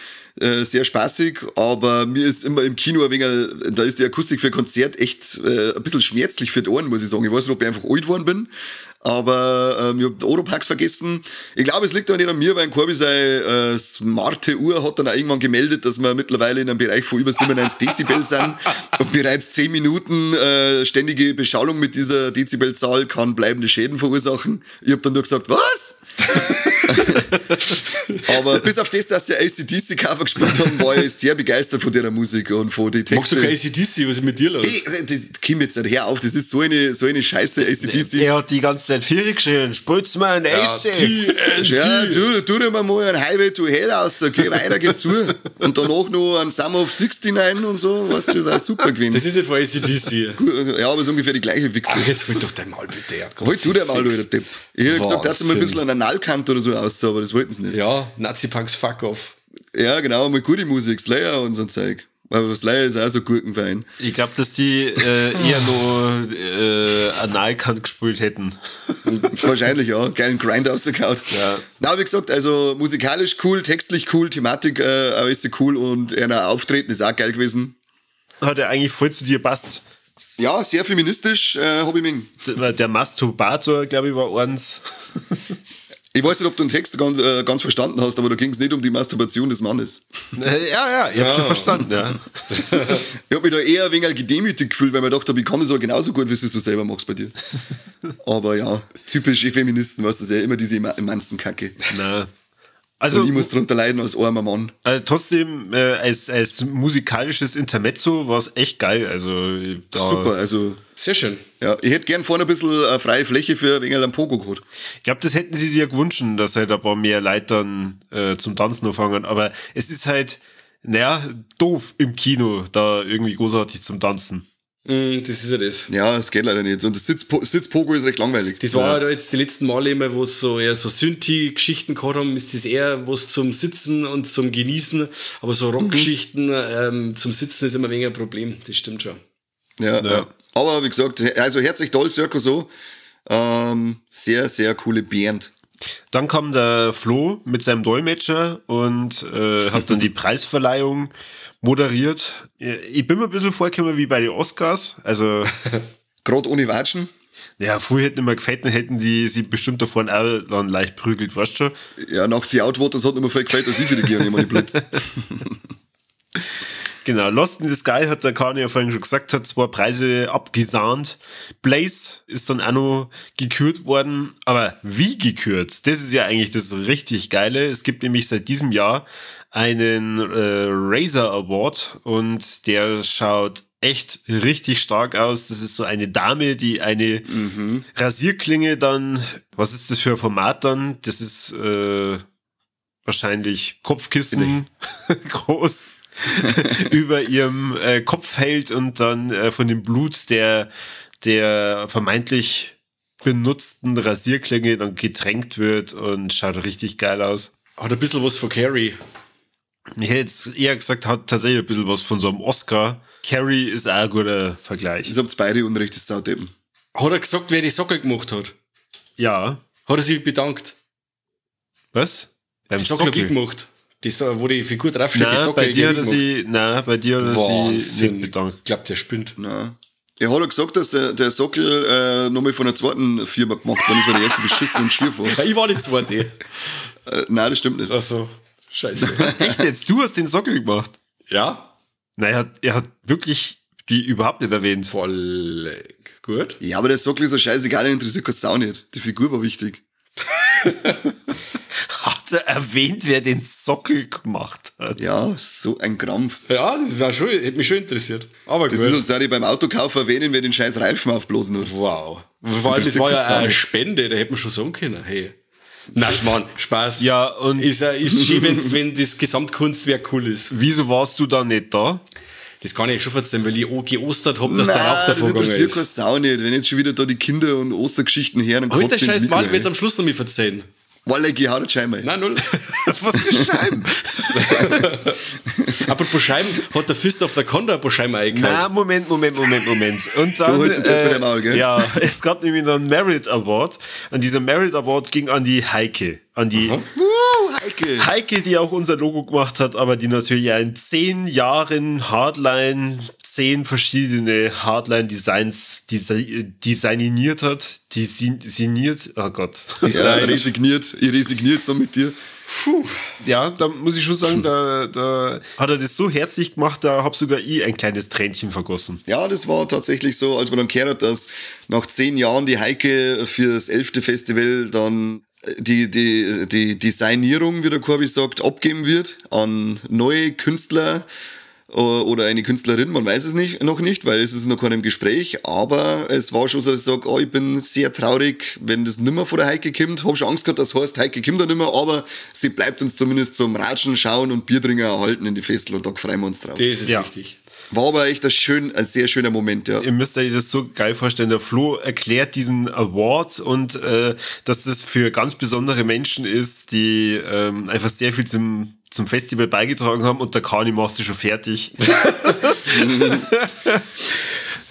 Sehr spaßig, aber mir ist immer im Kino ein wenig, da ist die Akustik für Konzert echt ein bisschen schmerzlich für die Ohren, muss ich sagen. Ich weiß nicht, ob ich einfach alt geworden bin, Aber ich hab Oropax vergessen. Ich glaube, es liegt aber nicht an mir, weil ein Corby seine smarte Uhr hat dann auch irgendwann gemeldet, dass wir mittlerweile in einem Bereich von über 97 Dezibel sind und bereits 10 Minuten ständige Beschallung mit dieser Dezibelzahl kann bleibende Schäden verursachen. Ich hab dann nur gesagt, was? Aber bis auf das, dass sie AC/DC-Cover gespielt haben, war ich sehr begeistert von der Musik und von den Texten. Magst du kein AC/DC? Was ist mit dir los? Das kommt jetzt nicht her auf, das ist so eine Scheiße, AC/DC. Er hat die ganze Zeit Vierer geschrien, spült's mir ein AC. Ja, tu dir mal ein Highway to Hell aus, okay, weiter geht's zu. Und danach noch ein Summer of 69 und so, weißt du, war super gewesen. Das ist nicht von AC/DC. Ja, aber ist ungefähr die gleiche Wichse. Ach, jetzt halt doch dein Maul bitte her. Halt du dein Maul, du Depp. Ich hätte gesagt, dass sie mal ein bisschen an Analkant oder so aus, aber das wollten sie nicht. Ja, Nazi-Punks fuck off. Ja, genau, mal gute Musik, Slayer und so ein Zeug. Aber Slayer ist auch so Gurkenverein. Ich glaube, dass die eher nur Analkant gespielt hätten. Wahrscheinlich, ja. Geilen Grind rausgehauen. Ja. Na, wie gesagt, also musikalisch cool, textlich cool, Thematik auch ist sie cool und einer Auftreten ist auch geil gewesen. Hat er eigentlich voll zu dir passt. Ja, sehr feministisch, hab ich mich. Der Masturbator, glaube ich, war eins. Ich weiß nicht, ob du den Text ganz verstanden hast, aber da ging es nicht um die Masturbation des Mannes. Ja, ich hab's schon verstanden, ja. Ich hab mich da eher ein wenig gedemütigt gefühlt, weil ich mir gedacht habe, ich kann das auch genauso gut, wie du es selber machst bei dir. Aber ja, typische Feministen, weißt du, das ist ja immer diese immensen Kacke. Na. Also, und ich muss drunter leiden als armer Mann. Also trotzdem, als musikalisches Intermezzo war es echt geil. Also, da super, also. Sehr schön. Ja, ich hätte gern vorne ein bisschen freie Fläche für ein wenig am Pogo gehabt. Ich glaube, das hätten sie sich ja gewünscht, dass halt ein paar mehr Leute dann zum Tanzen anfangen. Aber es ist halt, naja, doof im Kino, da irgendwie großartig zum Tanzen. Das ist ja das. Ja, es geht leider nicht. Und das Sitzpogo ist recht langweilig. Das war ja jetzt die letzten Male immer, wo es so eher so Synthi-Geschichten gehabt haben, ist das eher was zum Sitzen und zum Genießen. Aber so Rock-Geschichten zum Sitzen ist immer weniger ein Problem. Das stimmt schon. Ja, ja. Aber wie gesagt, also herzlich toll, Circus O. Sehr, sehr coole Band. Dann kam der Flo mit seinem Dolmetscher und hat dann die Preisverleihung moderiert. Ich bin mir ein bisschen vorgekommen wie bei den Oscars. Also gerade ohne Watschen. Ja, früher hätten immer gefällt, dann hätten die sie bestimmt davor auch dann leicht prügelt, weißt du schon? Ja, nach The Outwaters hat immer viel gefällt, dass ich wieder gehe und immer die Blitz. Genau, Lost in the Sky hat der Kani ja vorhin schon gesagt, hat 2 Preise abgesahnt. Blaze ist dann auch noch gekürt worden, aber wie gekürt? Das ist ja eigentlich das richtig Geile. Es gibt nämlich seit diesem Jahr einen Razor Award und der schaut echt richtig stark aus. Das ist so eine Dame, die eine Rasierklinge dann, was ist das für ein Format dann? Das ist wahrscheinlich Kopfkissen groß über ihrem Kopf hält und dann von dem Blut der vermeintlich benutzten Rasierklinge dann getränkt wird und schaut richtig geil aus. Hat ein bisschen was von Carrie. Ich hätte jetzt eher gesagt, hat tatsächlich ein bisschen was von so einem Oscar. Carrie ist auch ein guter Vergleich. Ich hab's beide Unrecht, das Saudeppen. Hat er gesagt, wer die Sockel gemacht hat? Ja. Hat er sich bedankt? Was? Beim Die Sockel Sockel gemacht. Die, wo die Figur draufsteht, nein, die Sockel. Bei dir hat er sich, nein, bei dir hat er sich nicht bedankt. Ich glaube, der spinnt. Nein. Er hat ja gesagt, dass der Sockel nochmal von der zweiten Firma gemacht worden ist, weil der erste beschissen und schief war. Ja, ich war die zweite. Nein, das stimmt nicht. Ach so. Scheiße. Was, echt jetzt? Du hast den Sockel gemacht? Ja. Nein, er hat wirklich die überhaupt nicht erwähnt. Voll gut. Ja, aber der Sockel ist ja scheißegal, er interessiert keine Sau nicht. Die Figur war wichtig. Hat er erwähnt, wer den Sockel gemacht hat? Ja, so ein Krampf. Ja, das war schon, hätte mich schon interessiert. Aber das gut. ist, als würde ich beim Autokauf erwähnen, wer den scheiß Reifen aufblasen hat. Wow. Vor allem, das war ja eine Spende, da hätte man schon sagen können. Hey. Na, Schmarrn, Spaß. Ja, und ist schön, wenn das Gesamtkunstwerk cool ist. Wieso warst du da nicht da? Das kann ich schon verzeihen, weil ich geostert hab, dass der Rauch davon gegangen ist. Das interessiert keine Sau nicht. Wenn jetzt schon wieder da die Kinder- und Ostergeschichten her, dann kotzt halt scheiß Mal, wird's am Schluss noch mal verzeihen. Walle, geh hau die Scheibe. Nein, null. Was für Scheiben? Apropos Scheiben, hat der Fist of the Condor ein paar Scheiben eingehauen? Na, Moment. Und dann, du holst jetzt mit dem Maul, gell? Ja, es gab nämlich noch einen Merit Award. Und dieser Merit Award ging an die Heike. An die Heike! Heike, die auch unser Logo gemacht hat, aber die natürlich in 10 Jahren Hardline, 10 verschiedene Hardline-Designs designiert hat. Designiert, oh Gott. Ja, resigniert, ich resigniere jetzt noch mit dir. Puh. Ja, da muss ich schon sagen, da hat er das so herzlich gemacht, da hab sogar ich ein kleines Tränchen vergossen. Ja, das war tatsächlich so, als man dann gehört hat, dass nach 10 Jahren die Heike für das 11. Festival dann die Designierung, wie der Corby sagt, abgeben wird an neue Künstler oder eine Künstlerin, man weiß es nicht, noch nicht, weil es ist noch kein im Gespräch, aber es war schon so, dass ich sage, oh, ich bin sehr traurig, wenn das nimmer von der Heike kommt. Hab schon Angst gehabt, das heißt, Heike kommt da nimmer, aber sie bleibt uns zumindest zum Ratschen, Schauen und Biertrinken erhalten in die Festel und da freuen wir uns drauf. Das ist ja wichtig. War aber echt ein sehr schöner Moment, ja. Ihr müsst euch das so geil vorstellen. Der Flo erklärt diesen Award und dass das für ganz besondere Menschen ist, die einfach sehr viel zum Festival beigetragen haben und der Kani macht sich schon fertig.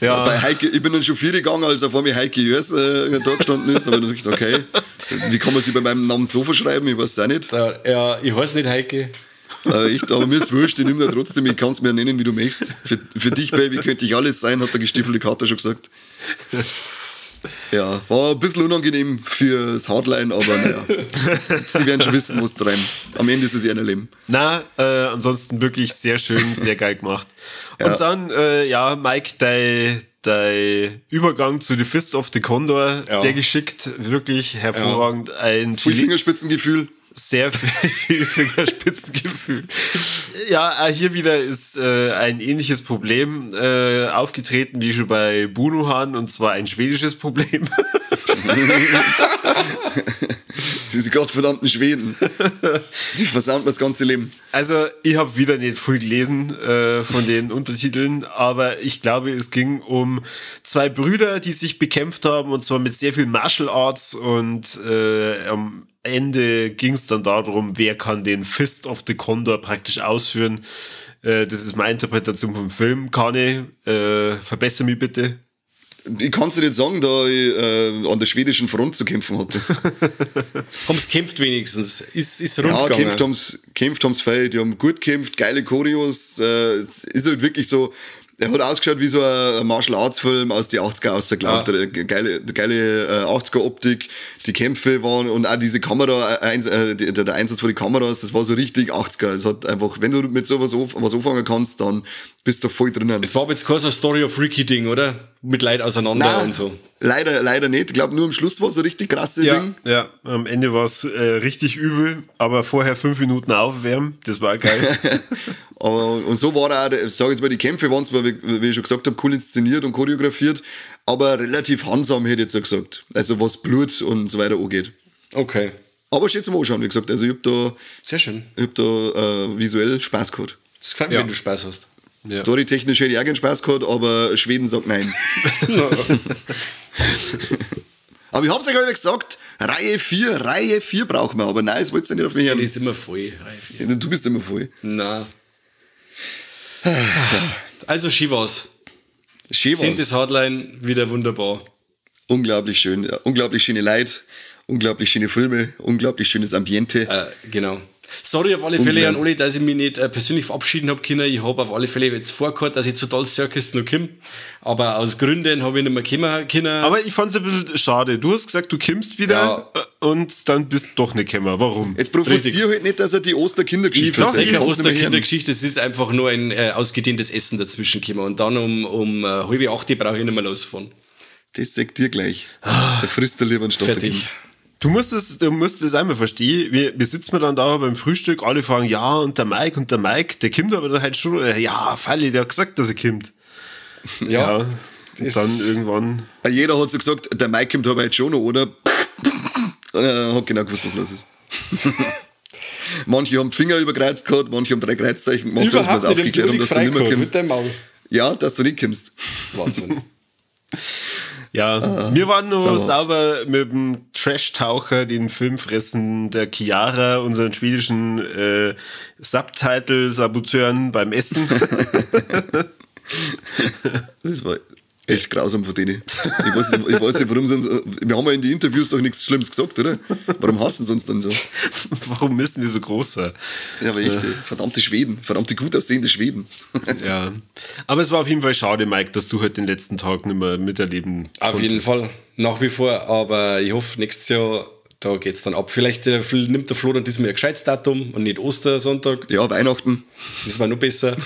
Ja. Bei Heike, ich bin dann schon 4 gegangen, als er vor mir Heike Jörs da gestanden ist. Aber dann dachte ich, okay, wie kann man sich bei meinem Namen so verschreiben? Ich weiß es auch nicht. Ja, ich heiße nicht Heike. Echt, aber mir ist wurscht, ich nehme da trotzdem, ich kann es mir nennen, wie du möchtest. Für dich, Baby, könnte ich alles sein, hat der gestiefelte Kater schon gesagt. Ja, war ein bisschen unangenehm fürs Hardline, aber naja, sie werden schon wissen, was treiben. Am Ende ist es ihr Leben. Na, ansonsten wirklich sehr schön, sehr geil gemacht. Ja. Und dann, ja, Mike, dein Übergang zu The Fist of the Condor, ja, sehr geschickt, wirklich hervorragend. Ja. Ein Fingerspitzengefühl. Sehr viel Fingerspitzengefühl. Ja, hier wieder ist ein ähnliches Problem aufgetreten wie schon bei Bunuhan, und zwar ein schwedisches Problem. Diese gottverdammten Schweden. Die versauen mir das ganze Leben. Also, ich habe wieder nicht viel gelesen von den Untertiteln, aber ich glaube, es ging um 2 Brüder, die sich bekämpft haben, und zwar mit sehr viel Martial Arts, und am Ende ging es dann darum, wer kann den Fist of the Condor praktisch ausführen. Das ist meine Interpretation vom Film. Kani, verbessere mich bitte. Ich kann es dir nicht sagen, da ich an der schwedischen Front zu kämpfen hatte. Haben's gekämpft wenigstens? Ist rund ja, gekämpft haben's viel. Die haben gut gekämpft, geile Choreos. Ist halt wirklich so, er hat ausgeschaut wie so ein Martial Arts Film aus die 80er ausgeglaubt. Ah. Geile 80er Optik, die Kämpfe waren und auch diese Kamera, der Einsatz von den Kameras, das war so richtig 80er. Es hat einfach, wenn du mit sowas was anfangen kannst, dann bist du voll drinnen. Es war aber jetzt kein so Story of Ricky Ding, oder? Mit Leid auseinander. Nein, und so. Leider nicht. Ich glaube, nur am Schluss war so richtig krasse Ding. Ja, am Ende war es richtig übel, aber vorher 5 Minuten aufwärmen, das war geil. Und so war auch, sag jetzt mal, die Kämpfe waren zwar, wie ich schon gesagt habe, cool inszeniert und choreografiert, aber relativ handsam, hätte ich jetzt auch gesagt. Also was Blut und so weiter angeht. Okay. Aber steht zum Anschauen, wie gesagt. Also ich hab da, sehr schön. Ich hab da visuell Spaß gehabt. Das gefällt mir, wenn du Spaß hast. Ja. Storytechnisch hätte ich auch keinen Spaß gehabt, aber Schweden sagt nein. Aber ich hab's ja gerade gesagt, Reihe 4 brauchen wir, aber nein, es wollt ihr nicht auf mich hören. Die ist immer voll, Reihe 4. Du bist immer voll. Nein. Also schön war's. Schön war's. 10. Hardline, wieder wunderbar. Unglaublich schön, ja. Unglaublich schöne Leute, unglaublich schöne Filme, unglaublich schönes Ambiente. Genau. Sorry auf alle Fälle an alle, dass ich mich nicht persönlich verabschieden habe können. Ich habe auf alle Fälle jetzt vorgehabt, dass ich zu Doll Circus noch komme. Aber aus Gründen habe ich nicht mehr kommen können. Aber ich fand es ein bisschen schade. Du hast gesagt, du kommst wieder, ja, und dann bist du doch nicht gekommen. Warum? Jetzt provoziere halt nicht, dass er die Osterkindergeschichte erzählt. Ich Osterkindergeschichte, es ist einfach nur ein ausgedehntes Essen dazwischen gekommen. Und dann um 7:30 brauche ich nicht mehr losfahren. Das sagt dir gleich. Der frisst der lieber einen Stopp. Fertig. Du musst es einmal verstehen. Wir sitzen dann da beim Frühstück, alle fragen, ja, und der Mike, der kommt aber dann halt schon, ja, Falli, der hat gesagt, dass er kommt. Ja, und dann irgendwann. Jeder hat so gesagt, der Mike kommt aber heute schon noch, oder? Hat genau gewusst, was los ist. Manche haben Finger überkreuzt gehabt, manche haben 3 Kreuzzeichen gemacht, dass wir es aufgeklärt haben, dass du nicht mehr kommst. Ja, dass du nicht kommst. Wahnsinn. Ja, wir waren nur sauber mit dem Trash-Taucher, den Filmfressen der Chiara, unseren schwedischen Subtitle-Saboteuren beim Essen. Das war Echt grausam von denen. Ich weiß nicht, warum sie uns. Wir haben ja in den Interviews doch nichts Schlimmes gesagt, oder? Warum hassen sie uns dann so? Warum müssen die so groß sein? Ja, aber echt, verdammte Schweden. Verdammte gut aussehende Schweden. Ja. Aber es war auf jeden Fall schade, Mike, dass du halt den letzten Tag nicht mehr miterleben konntest. Auf jeden Fall. Nach wie vor. Aber ich hoffe, nächstes Jahr, da geht's dann ab. Vielleicht nimmt der Flo dann diesmal ein gescheites Datum und nicht Ostersonntag. Ja, Weihnachten. Das war noch besser.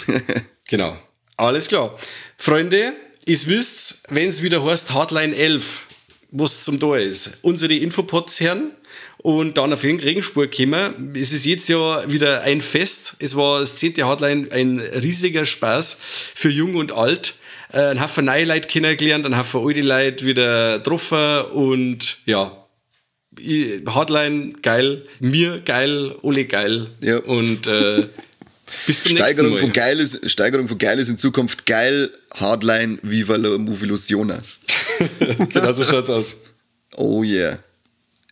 Genau. Alles klar. Freunde, ihr wisst, wenn es wieder heißt Hardline 11, was zum Tor ist, unsere Infopods hören und dann auf Regenspur kommen. Es ist jetzt ja wieder ein Fest. Es war das 10. Hardline, ein riesiger Spaß für Jung und Alt. Ein Haufen neue Leute kennengelernt, ein Haufen alte Leute wieder getroffen und ja, Hardline geil, mir geil, alle geil. Ja. Und bis zum nächsten Mal. Steigerung von geil ist in Zukunft geil, Hardline, Viva la Movilusiona. Genau so schaut's aus. Oh yeah.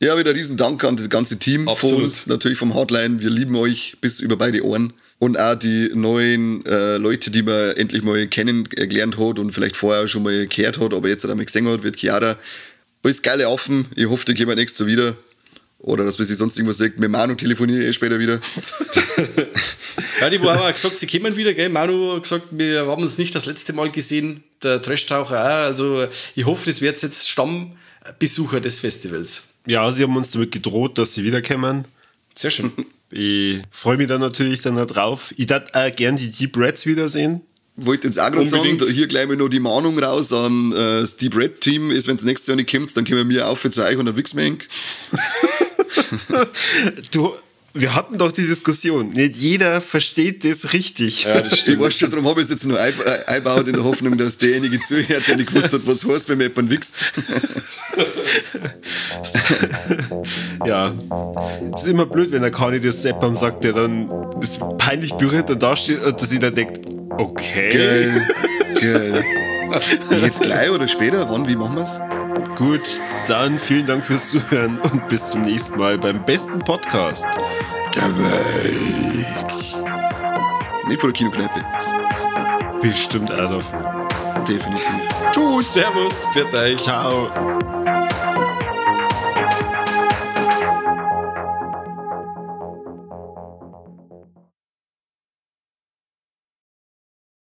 Ja, wieder riesen Dank an das ganze Team. Absolut. Von uns, natürlich vom Hardline. Wir lieben euch bis über beide Ohren. Und auch die neuen Leute, die man endlich mal kennengelernt hat und vielleicht vorher schon mal gehört hat, aber jetzt einmal gesehen hat, wird Chiara. Alles geile Affen. Ich hoffe, die kommen nächstes Jahr wieder. Oder dass man sich sonst irgendwas sagt. Mit Manu telefoniere ich später wieder. Ja, die haben auch gesagt, sie kommen wieder, gell? Manu hat gesagt, wir haben uns nicht das letzte Mal gesehen. Der Trash-Taucher auch. Also ich hoffe, das wird jetzt Stammbesucher des Festivals. Ja, sie haben uns damit gedroht, dass sie wiederkommen. Sehr schön. Ich freue mich dann natürlich dann auch drauf. Ich würde auch gern die Deep Reds wiedersehen. Wollte jetzt auch gerade sagen, hier gleich mal noch die Mahnung raus an das Deep Red Team ist, wenn es nächstes Jahr nicht kommt, dann kommen wir auf zu euch und dann wichsen wir eng. Du, wir hatten doch die Diskussion. Nicht jeder versteht das richtig. Ja, das stimmt. Ich weiß schon, darum habe ich es jetzt nur eingebaut in der Hoffnung, dass derjenige zuhört, der nicht gewusst hat, was heißt, wenn man jemanden wichst. Ja. Es ist immer blöd, wenn der Kani das Seppam sagt, der dann ist peinlich berührt und da steht und dass sich dann denkt, okay. Geil. Geil. Jetzt gleich oder später? Wann? Wie machen wir's? Gut, dann vielen Dank fürs Zuhören und bis zum nächsten Mal beim besten Podcast der Welt. Nicht vor der Kinokneipe. Bestimmt auch davon. Definitiv. Tschüss, Servus, pfiat euch. Ciao.